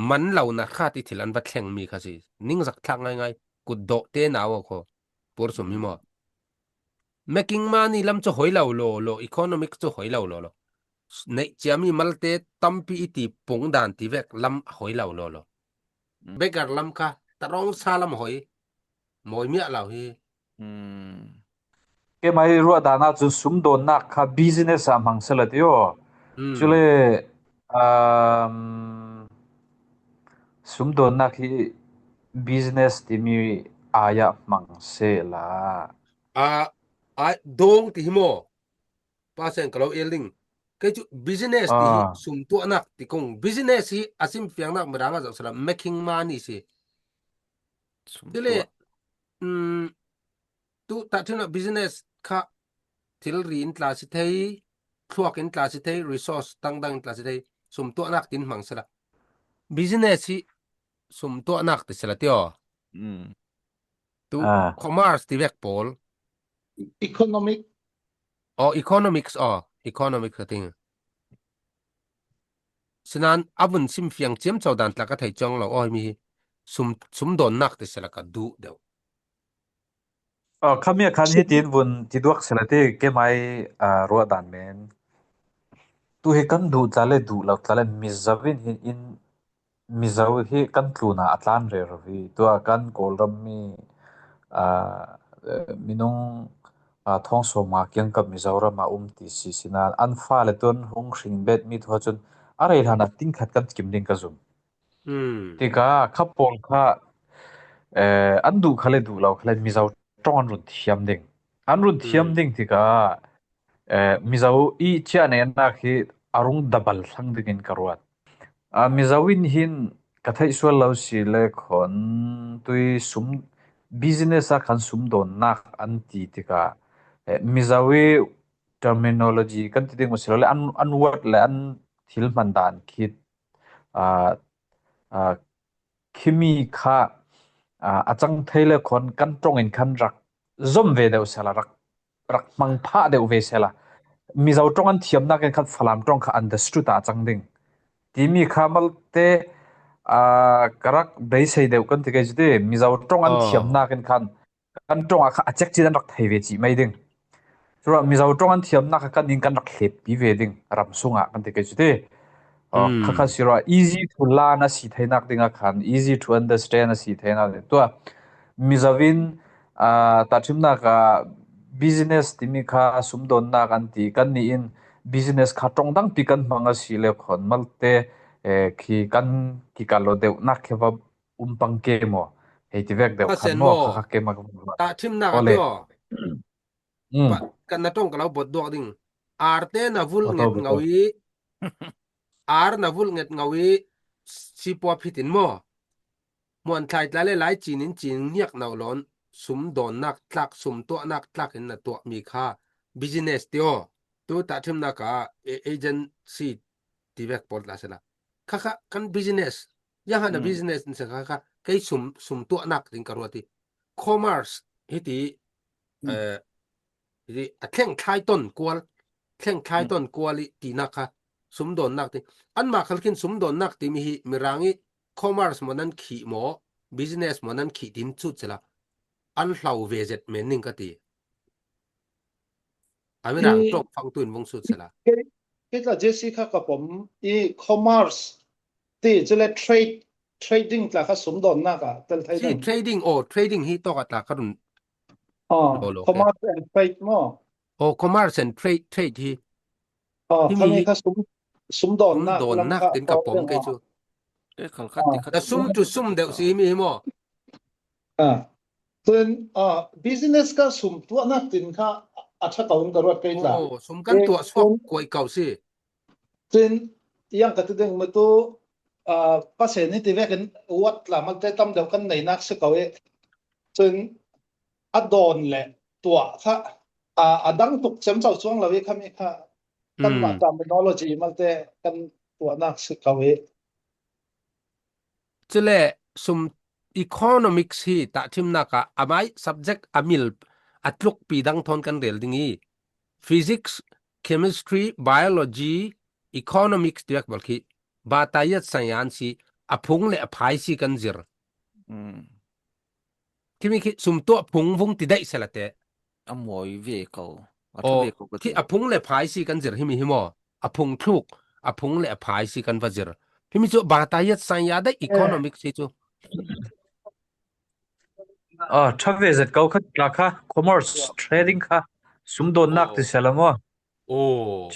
man lo na khat i thil an va thleng mi kha si, ning zak thlak ngai ngai, kut dawh te nau a khaw, pur sum hi maw. Making money lam chu hoi lo lo lo, economic chu hoi lo lo lo. Neih chiami malte tampi i ti pung dan ti vek lam a hoi lo lo lo. Beggar lam kha, tarong sa lam hoi, mawi miah lo hi. Ke mai ruah dana chu sum dawn nak kha business a hmang sela ti aw. Chule, um, sum dawn nak hi business ti mi aya hmang sela. A, a dawng ti hi maw? Pasen ka lo el ding. Kei chu business ti hi sum tuahnak ti kong. Business hi a sim fiangnak mirang a zoh sela making money si. Tile, um, tu ta thina business kha thil ri in tla si thei, thluak in tla si thei, resource tang dang in tla si thei, sum tuahnak tin hmang sela. Business hi sum tuahnak ti sela ti aw. Tu commerce ti vek pawl. Economic. Aw, economics aw, economics ka ting. Sinan a vun sim fiang chiam chau dan tla ka thei chong lo aw mi hi sum, sum dawn nak ti sela ka duh deuh. Aw, khamia khan hi tin vun ti duak sela ti ke mai, a, ruah dan men. Tu hi kan duh tla le duh lo tla le mi zavin hi in Mizo hi kan tluna a tlan rero hi. Tua kan Kawlram mi, a, minung, a, thawng sawma kiang ka Mizoram a um ti si sina an fa le tuan hung hring bet mi thua chun a rei hlana ting khat kan kim ding ka zum. Tika kha pawl kha, eh, an duh kha le duh lo kha le Mizo tawng an run thiam ding. An run thiam ding tika, eh, Mizo i chia nei an nak hi a rung dabal thlang dingin ka ruat. A, Mizo in hin ka theih sual lo si le khon tui sum business a khan sum dawn nak an ti tika, eh, Mizo i terminology kan ti ding u si lo le an, an word le an thil hman dan khit, a, a, khimi kha, a, a chang thei le khon kan tawng in khan rak zom ve deuh sela rak, rak hmang phah deuh ve sela. Mizo tawng an thiam nak in khan Falam tawng kha understood a chang ding. Timi kha malte, a, ka rak beisei deuh kan ti kei chu ti, Mizo tawng an thiam nak in khan kan tawng a kha a chek chin an rak thei ve chih mai ding. Chura Mizo tawng an thiam nak kha kan in kan rak hleppi ve ding ram sunga kan ti kei chu ti. Aw, kha kha si rua, easy to learn a si theinak ding a khan, easy to understand a si theinak ding. Tua, Mizo in, ah, tahṭhimnak ah business timi kha sumdawnnak an ti. Kannih in business kha ṭong dangpi kan hmang a si le khawn malte, eh, khi kan kikal lo deuhnak khi va um pang ke maw? Hei ti vek deuh khan maw? Kha kha ke mak. Tahṭhimnak a ti aw. Kan na ṭong ka lo bot duak ding. Arte na vul nget ngau i, ar na vul nget ngau i, sipua phitin maw? Muan thlai tla le lai cinin cin niak nau lawn, sum dawnnak tlak, sum tuahnak tlak in na tuah mi kha business ti aw. Tu tahṭhimnak a, a-, agency ti vek pawl tla sela. Kha kha kan business. Yang hana business in se kha kha kei sum, sum tuahnak ding ka ruat i. Commerce hi ti, eh, hi ti a thleng thlai ton kual, thleng thlai ton kual i tinak kha sum dawnnak ti. Anmah khal khin sum dawnnak timi hi mirang i commerce maw nan khih maw, business maw nan khih tin chut sela. An hlau ve zet men ning ka ti. A mirang ṭawk fangtu in vung sut sela. Kei, kei tla J C kha ka pom i commerce ti cule trade, trading tla kha sumdawnnak a tel thei ding. Trading, oh, trading hi tawk a tla ka run. Oh, commerce and trade maw? Oh, commerce and trade, trade hi. Oh, himi kha sum, sumdawnnak lam kha tin ka pom kei chu. Kei khal kha ti kha. Sum chu sum deuh si himi hi maw? Ah. Tun, ah, business kha sum tuahnak tin kha a ṭha ko in ka ruat kei tla. Oh, sum kan tuah suak kuai kau si. Tun, yang ka ti ding matu, ah, Pasian ni ti vekin wat la malte tam deuh kan neinak si ko i. Tun, a dawn le tuah kha, ah, a dang tuk cem cau cuang lo i khami kha kan mah terminology malte kan tuahnak si ko i. Cule sum economics hi tahṭhimnak ah amai subject a mil a tlukpi dang thawn kan rel ding i physics, chemistry, biology, economics tiak bal khi batayat sayan si a phung le a phai si kan zir. Kimi khi sum tuah phung vung ti daih selate. A mawi ve ko. A ṭha ve ko ka ti. A phung le phai si kan zir himi hi maw? A phung thluk, a phung le a phai si kan va zir. Himi chu batayat sanya dai economic si chu. Ah, ṭha ve zet ko kha tla kha, commerce, trading kha, sumdawnnak ti sela maw? Oh.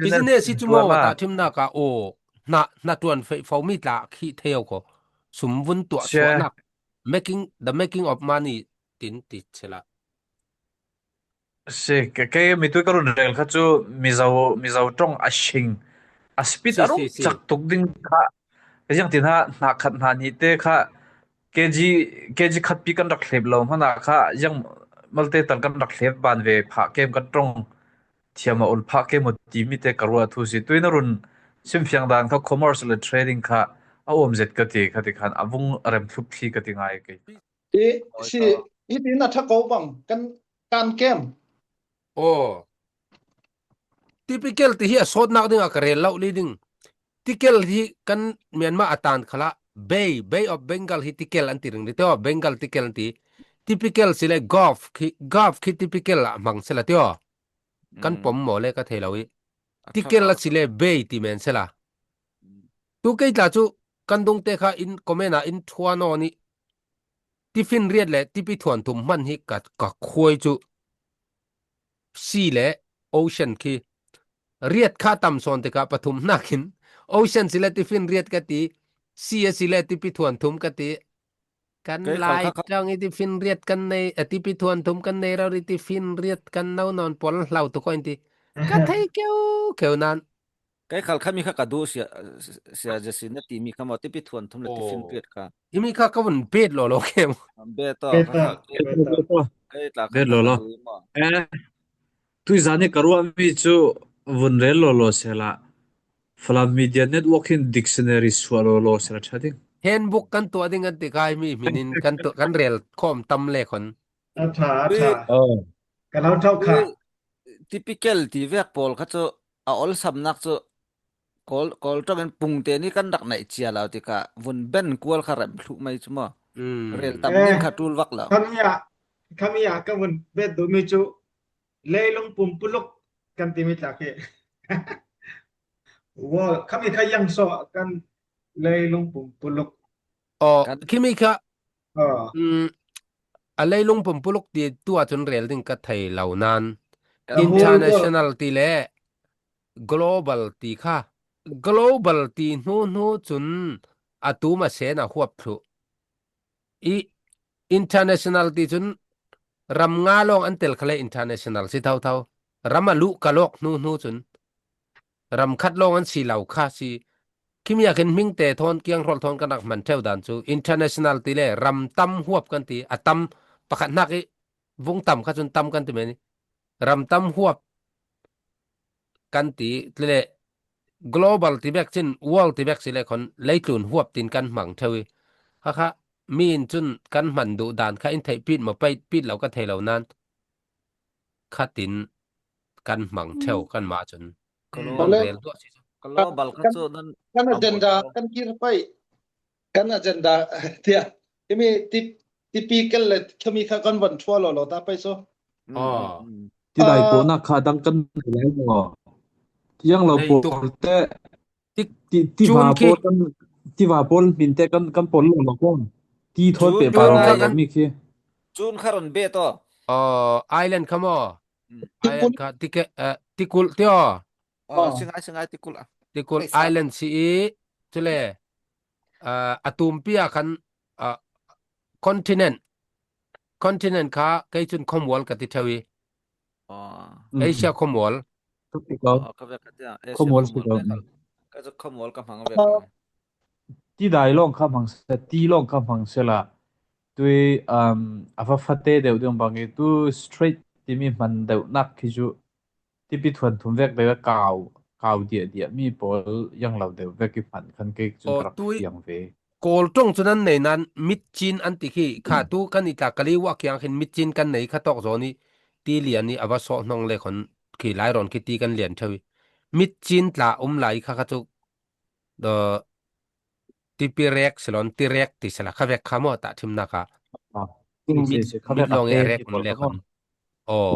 Business hi chu maw, tahṭhimnak a, oh, hna, hna ṭuan feih fo mi tla khi thei ko. Sum vun tuah suahnak, making, the making of money, tin ti sela. Si, ke, ke mitui ka run rel kha chu Mizo, Mizo ṭong a sing, a speed a rung chak tuk ding kha, ziang tin ha, hna khat hna hnih te kha, K G, K G khat pi kan rak hlep lo hmana kha, ziang malte tal kan rak hlep ban ve phah kem kan ṭong thiam a ul phah kem u ti mi te ka ruah thu si. Tuin a run simfiang dan kha commerce le trading kha a awm zet ka ti, kha ti khan a vung rem thlup thli ka ti ngai kei. I, si, i tin a ṭha ko bang, kan, kan kem. Oh. Typical ti hi a sawtnak ding a ka rel lo li ding. Tical hi kan Myanmar a tan khala, Bay, Bay of Bengal hi tical an ti ring li teo, Bengal tical an ti. Typical si le Gulf khi, Gulf khi typical a hmang sela teo. Kan pom maw le ka thei lo i. Tical a si le Bay ti men sela. Tu kei tla chu kan dungte kha in comment a in thuan aw ni. Tiffin riat le tipi thuan thum hman hi ka, ka khuai chu. Sea le ocean khi. Riat kha tam sawn tikah pathum hnakin. Ocean si le tiffin riat ka ti. Sea si le tipi thuan thum ka ti. Kan lai tlawng i tiffin riat kan nei, a tipi thuan thum kan nei rori tiffin riat kan no nawn pawl hlau tu ko in ti. Ka thei keu, keu nan. Kei khal kha mi kha ka duh sia, sia Jesse na ti mi kha maw, tipi thuan thum le tiffin riat kha. Himi kha ka vun bet lo lo ke maw. Bet to, bet to, bet to. Kei tla kha bet lo lo. Eh, tui zani ka ruah mi chu vun rel lo lo sela. Falam Media Network hin dictionary suah lo lo sela ṭha ding. Handbook kan tuah ding an ti kai mi hminin kan tuah, kan rel khawm tam le khon. A ṭha, a ṭha. Ka lo ṭhawh kha. Typical ti vek pawl kha chu a olsamnak chu Kawl, Kawl ṭawngin pungte ni kan rak naih cia lo tikah vun ben kual kha remh thluh mai cu maw? Rel tam ding kha ṭul vak lo. Khami ah, khami ah ka vun bet duhmi cu leilung pumpuluk kan timi tla khi. World, khami kha yang so kan leilung pumpuluk. Aw, kan khimi kha, aw, um, a leilung pumpuluk ti tua chun rel ding ka thei lo nan. Kan international ti le global ti kha. Global ti hnu hnu chun a tum a sen a huap thluh. I international ti chun ram nga lawng an tel kha le international si thotho. Ram a luh ka lawk hnu hnu chun ram khat lawng an si lo kha si. Khimi a khin hmingte thawn kiang hrawl thawn kan rak hman theu dan chu international ti le ram tam huap kan ti, a tam pakhat hnak i vung tam kha chun tam kan ti men i ram tam huap kan ti le global ti bek chin world ti bek si le khon leitlun huap tin kan hmang theu i kha kha mi in chun kan hman duh dan kha in theih pit maw peit pit lo ka thei lo nan khatin kan hmang theu kan ma chun. Kan rel duah si. Global kha chu nan kan agenda kan kir pai. Kan agenda tia. Imi tip tipi kel le khami kha kan van thua lo lo ta pai so. Ti dai po na kha dang kan lai mo. Yang lo po te ti ti va po kan ti va po min te kan kan pol lo lo kon. Ti thot pe pa lo lo mi khi. Chun kha ron be to. Island kha mo. Island kha ti ke ti kul ti o. Singai singai ti kul a. Ti kul island si i chule a tumpi a khan continent. Continent kha kei chun Commonwealth ka ti theu i. Asia Commonwealth. Ka vek ka tia Asia Commonwealth ka hmang vek. Ti dai lawng kha hmang se ti lawng kha hmang se la. Tui a va fate deuh deuh bang i tu straight timi hman deuh nak khi cu tipi thuan thum vek deuh kau kau diah diah mi pawl yang lo deuh vek i hman khan kei cun ka rak fiang ve. Kawl ṭong cu nan nei nan mitchin an ti khi kha tu kan i tla kali wah kiang khin mitchin kan nei kha tawk zawn i ti lian i a va sawh hnong le khon khi lai rawn khi ti kan lian theu i mitchin tla um lai kha kha cu tipirek silon tirek ti sela kha vek kha maw tah thimnak ah. Mit lawng i a rek mun le khon. Aw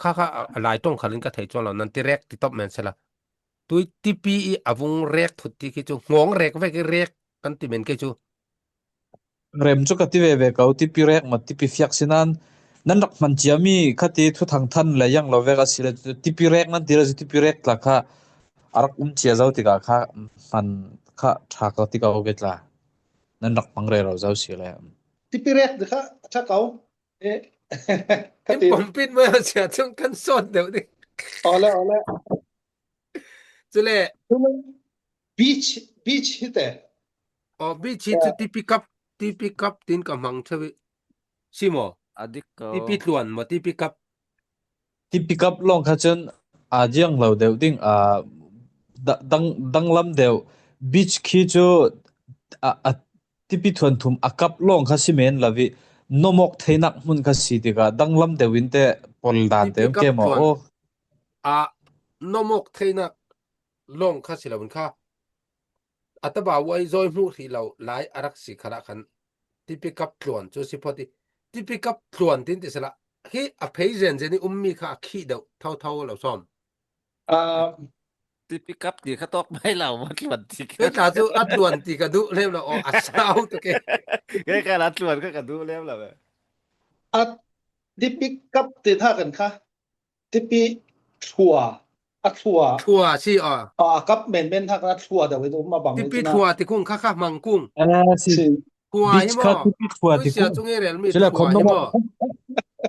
kha kha a lai ṭong khalin ka thei chuan lo nan tirek ti tawp men sela. Tui tipi i a vung rek thut ti khi chu ngawng rek vek i rek kan ti men kei chu. Rem chu ka ti ve ve ko tipi rek maw tipi fiak sinan nan rak hman ciami kha ti thuthang than le yang lo vek a si le tipi rek nan ti le tipi rek tla kha a rak um cia zo tikah kha hman kha ṭha ko ti ko ke tla nan rak hmang rero zo si le. Tipi rek ti kha ṭha ko. Eh, kan ti pompit mai a sia chung kan sawt deuh ding. Ole ole. Chule beach beach hi te. Aw beach hi chu tipi kap tipi kap tin ka hmang theu i si maw? A dik ko. Tipi tluan maw tipi kap. Tipi kap lawng kha chun a ziang lo deuh ding a dang dang lam deuh beach khi chu a tipi thuan thum a kap lawng kha si men lo i nomawk theinak hmun kha si tikah dang lam deuh in te pawl dan te ke maw? A nomawk theinak lawng kha si lo in kha a taba uai zawi hmuh hrih lo lai a rak si khalah khan tipi kap tluan chu si phawt i tipi kap tluan tin ti sela hi a phei zen zen i ummi kha a khih deuh thotho lo sawm. Tipi kap ti kha tawk mai lo maw tluan ti kha. Kei tla chu a tluan ti ka duh lem lo aw a sau tu ke. Kei kha la tluan kha ka duh lem lo. A tipi kap ti tha kan kha. Tipi thlua a thlua. Thlua si a. A kap men men thak a thlua deuh i um a bang. Tipi thlua ti kung kha kha hmang kung. Thlua hi maw? Tipi thlua ti kung. Chung i rel mi thlua hi maw?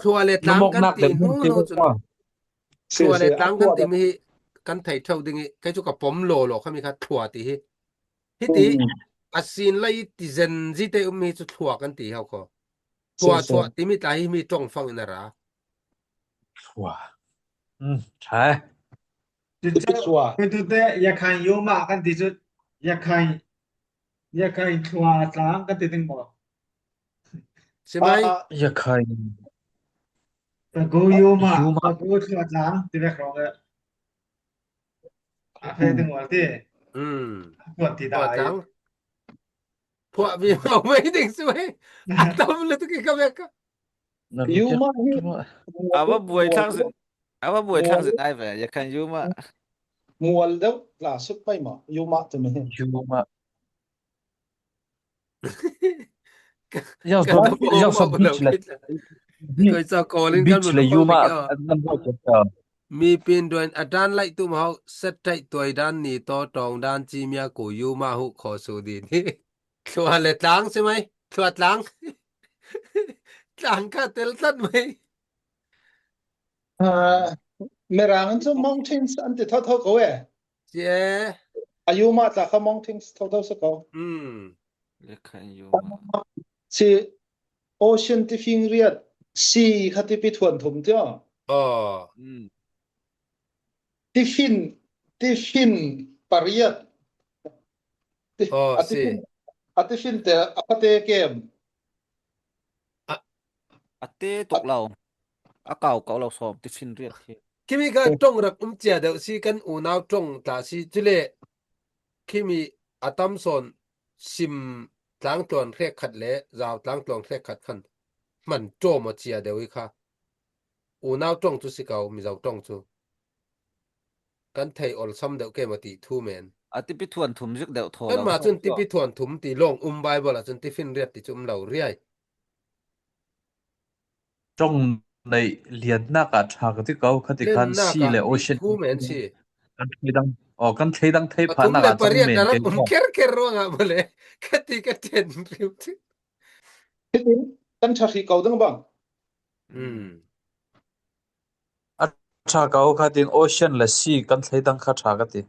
Thlua le tlang kan ti hnu hnu chun. Thlua le tlang kan ti mi hi kan thei theu ding i kei chu ka pom lo lo kha mi kha thlua ti hi. Hiti a sin lai ti zen zi te um mi hi chu thlua kan ti hau kho. Thlua thlua ti mi tla hi mi ṭong fang in a ra. Thlua. Ṭha. Tute Yakhain yuma kan ti chu Yakhain Yakhain thlua tlang kan ti ding maw? Simai. Yakhain. Tagu yuma. Tagu thlua tlang ti vek rawng e. A phei ding wal ti. Thlua ti da. Phuah viau mai ding suai. A tam lutuk i ka vek ka. Yuma hi. A va buai thlang sin. A va buai thlang sin ai ve. Yakhain yuma. mual deuh tla suk pai maw, yuma timi hi. Yuma. Yau so, yau so beach le. Beach le yuma. Mi pin duan a dan lai tu mau set tai tuai dan ni to tong dan ci mia ko yuma hu kho su di ni. Thlua le tlang si mai. Thlua tlang. Tlang kha tel tlat mai. Mirang an chu mountains an ti tho tho ko e. Cie. A yuma tla kha mountains tho tho sa ko. Le kha yuma. Si ocean ti fing riat, sea kha ti pi thuan thum ti aw. Oh. Ti fin, ti fin pariat. Ti, Oh, a ti si. Fin, a ti fin te a kha te kem. A te tuk lo. A kau kau lo som ti fin riat hi. Kimi ka tong rak um cia deuh si kan unau tong tla si cule. Kimi a tam son sim tlang tluan hrek khat le zau tlang tluan hrek khat khan man tawm a cia deuh i kha. Unau tong cu si kau, Mizo tong cu. Kan thei olsam deuh kem a ti thu men. A tipi thuan thum zik deuh thaw lo. Kan ma cun tipi thuan thum ti lawng um Bible ah cun tifin riat ti cu um lo riai. Tong nei liannak ah ṭha ka ti ko, kha ti khan si le ocean. Thu men si. Kan thleidang, oh, kan thleidang thei pha nak ah pariat na rak um ker ker ruang ah bale. Ka ti ka ten riu ti. Kan ṭha hri ko dang bang. Hmm. A ṭha ko kha tin ocean le si kan thleidang kha ṭha ka ti.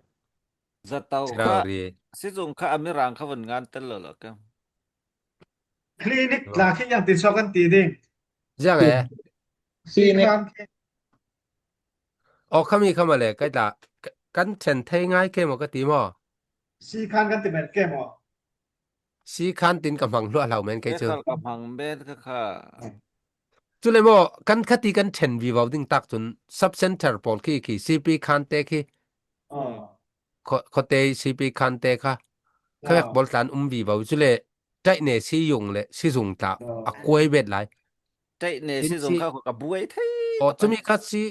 Zatau kha, sizung kha a mirang kha vun ngan tel lo lo ka. Clinic tla khi yang tin so kan ti ding. Ziang e. Clinic. Aw khami khama le kai tla kan chen thei ngai ke maw ka ti maw? Si khan kan ti men ke maw? Si khan tin ka hmang hluah hlau men kei cu. Ka hmang men ka kha. Cule maw kan khati kan chen vivo ding tak cun sub center pawl khi khi C P khan te khi. Khote C P khan te kha. Kha vek pawl tlan um vivo cule taihne si yung le si zung tla a kuai bet lai. Taihne si zung kha ka buai thei. Aw cumi kha si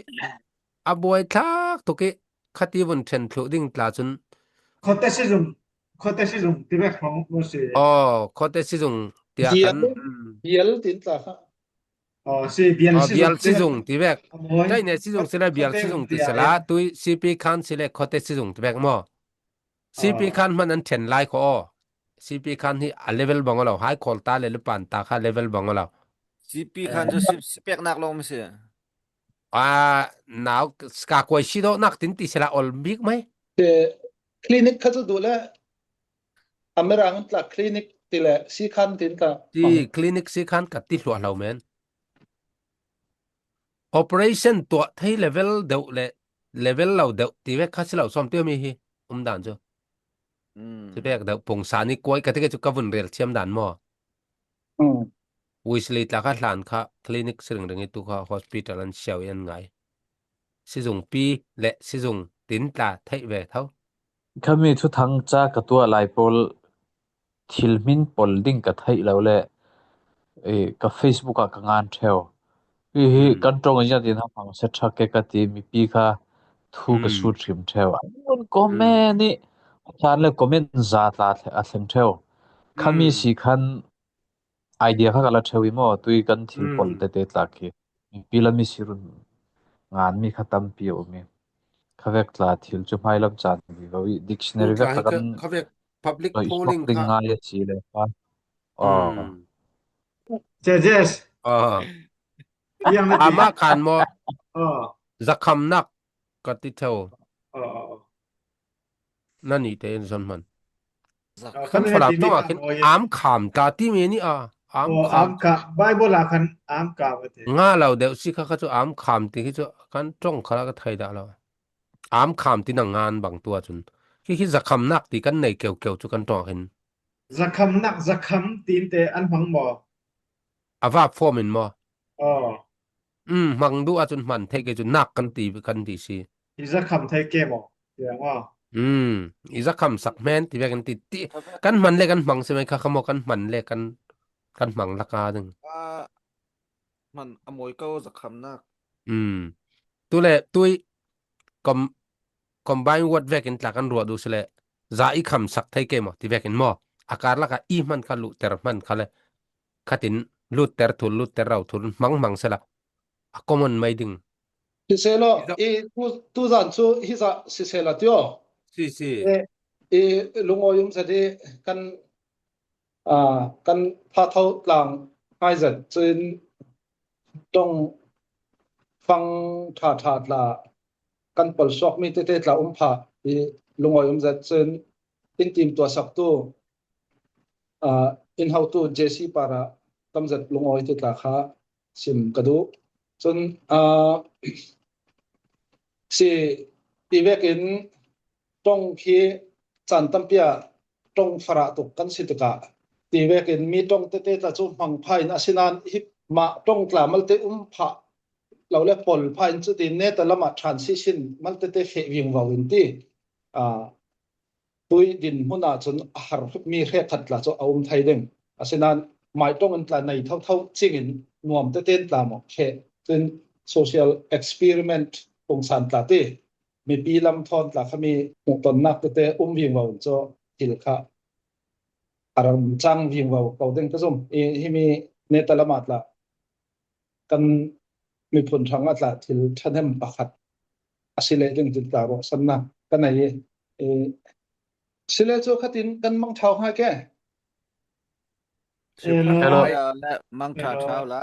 a buai thlak tuk i khati vun chen thluh ding tla cun. Khote si zung, khote si zung ti vek hmang mu si. Aw khote si zung tia kan. Bial tin tla kha. Aw si bial si zung. Bial si zung ti vek. Taihne si zung si le bial si zung ti sala tui C P khan si le khote si zung ti vek maw? C P khan hman an chen lai kho aw. C P khan hi a level bang lo, hai khawl ta le lupan ta kha level bang lo. C P khan cu si pek nak lawng mi si. A nau ka kuai si dawh nak tin ti sila ol bik mai. Clinic kha cu duh le a mirang tla clinic ti le si khan tin tla. Ti clinic si khan ka ti hluah hlau men. Operation tuah thei level deuh le level lo deuh ti vek kha si lo sawm ti mi hi um dan cu. Ti vek deuh pungsa ni kuai ka ti ke cu ka vun rel thiam dan maw? Wesley tla kha hlan kha clinic si ringring i tu kha hospital an siau i an ngai. Sizung pi le sizung tin tla theih ve tho. Khami thuthang ca ka tuah lai pawl thil hmin pol ding ka theih lo le ka Facebook ah ka ngan ṭheu. Hi hi kan ṭong zia tin hmang se ṭha ke ka ti mipi kha thu ka sut hrim ṭheu. An comment nih a hlan le comment za tla a thleng ṭheu. Khami si khan idea kha ka la ṭheu i maw, tui kan thil pol tete tla khi mipi lam i si run ngan mi kha tampi a um i kha vek tla thil cu hmailam caan vivo i dictionary vek kha kan public polling kha ngai a si le kha. Aw. Judges. Amah khan maw zakhamnak ka ti ṭheu. Na nih tein zon hman. Kan Falam tawngah khin am kham ta timi a ni a. Am kham. Bible ah khan am kham a ti. Nga lo deuh si kha kha cu am kham ti khi cu kan tawng kha ka thei dah lo. Am kham ti na ngan bang tu ahcun khi khi zakhamnak ti kan nei keukeu cu kan tawng khin. Zakhamnak zakham tin te an hmang maw? A verb form in maw? Aw. Um, hmang duh ahcun hman theih ke cu nak kan ti kan ti si. I zakham thei ke maw? Tiang aw. Um, i zakham sak hmen ti ve kan ti ti kan hman le kan hmang si mai kha kha maw kan hman le kan kan hmang lak a ding. Hman a mawi ko zakhamnak. Um. Tu le tui kom combine word vekin tla kan ruah duh sile, za i khamsak thei kei maw ti vekin maw? A karlaka i hman kha luhter hman kha le, khatin luhter thul, luhter rau thul hmang hmang sela, a common mai ding. Sisela, i tu, tu zan chu hi za sisela tio. Si, si. E, i lungawi um zat i kan, a, kan pha tho tlang hai zat chuin tong fang tha tha tla kan pol suak mi tete tla um pha i lungawi um zat chuin in tim tua sak tu, a, in hau tu J C para tam zat lungawi te tla kha sim ka duh. Chun, a, si i vekin tong khi chan tampi a tong farah tuk kan si tuk a, ti vekin mi tong tete tla chu hmang pha in a sinan hi mah tong tla malte um pha lo le pol pha in chu ti neta lama transition malte te feh ving vau in ti, a, tui din hmuna chun a har mi hre khat tla chu a um thei ding. A sinan mai tong in tla nei tho tho chingin nuam tete in tla maw khe. Chuin social experiment pungsan tla ti mipi lam thawn tla kha mi hmuh tonnak tete um ving vau in chu thil kha a ram chang ving vau ko ding ka zum. I, hi mi neta lama tla kan miphun thang a tla thil thahnem pakhat a si leh ding ti tla ruahsanna ka nei i, i, si le chu khatin kan mang thau ngai ke. Hello. Hello. Mang tha thau la.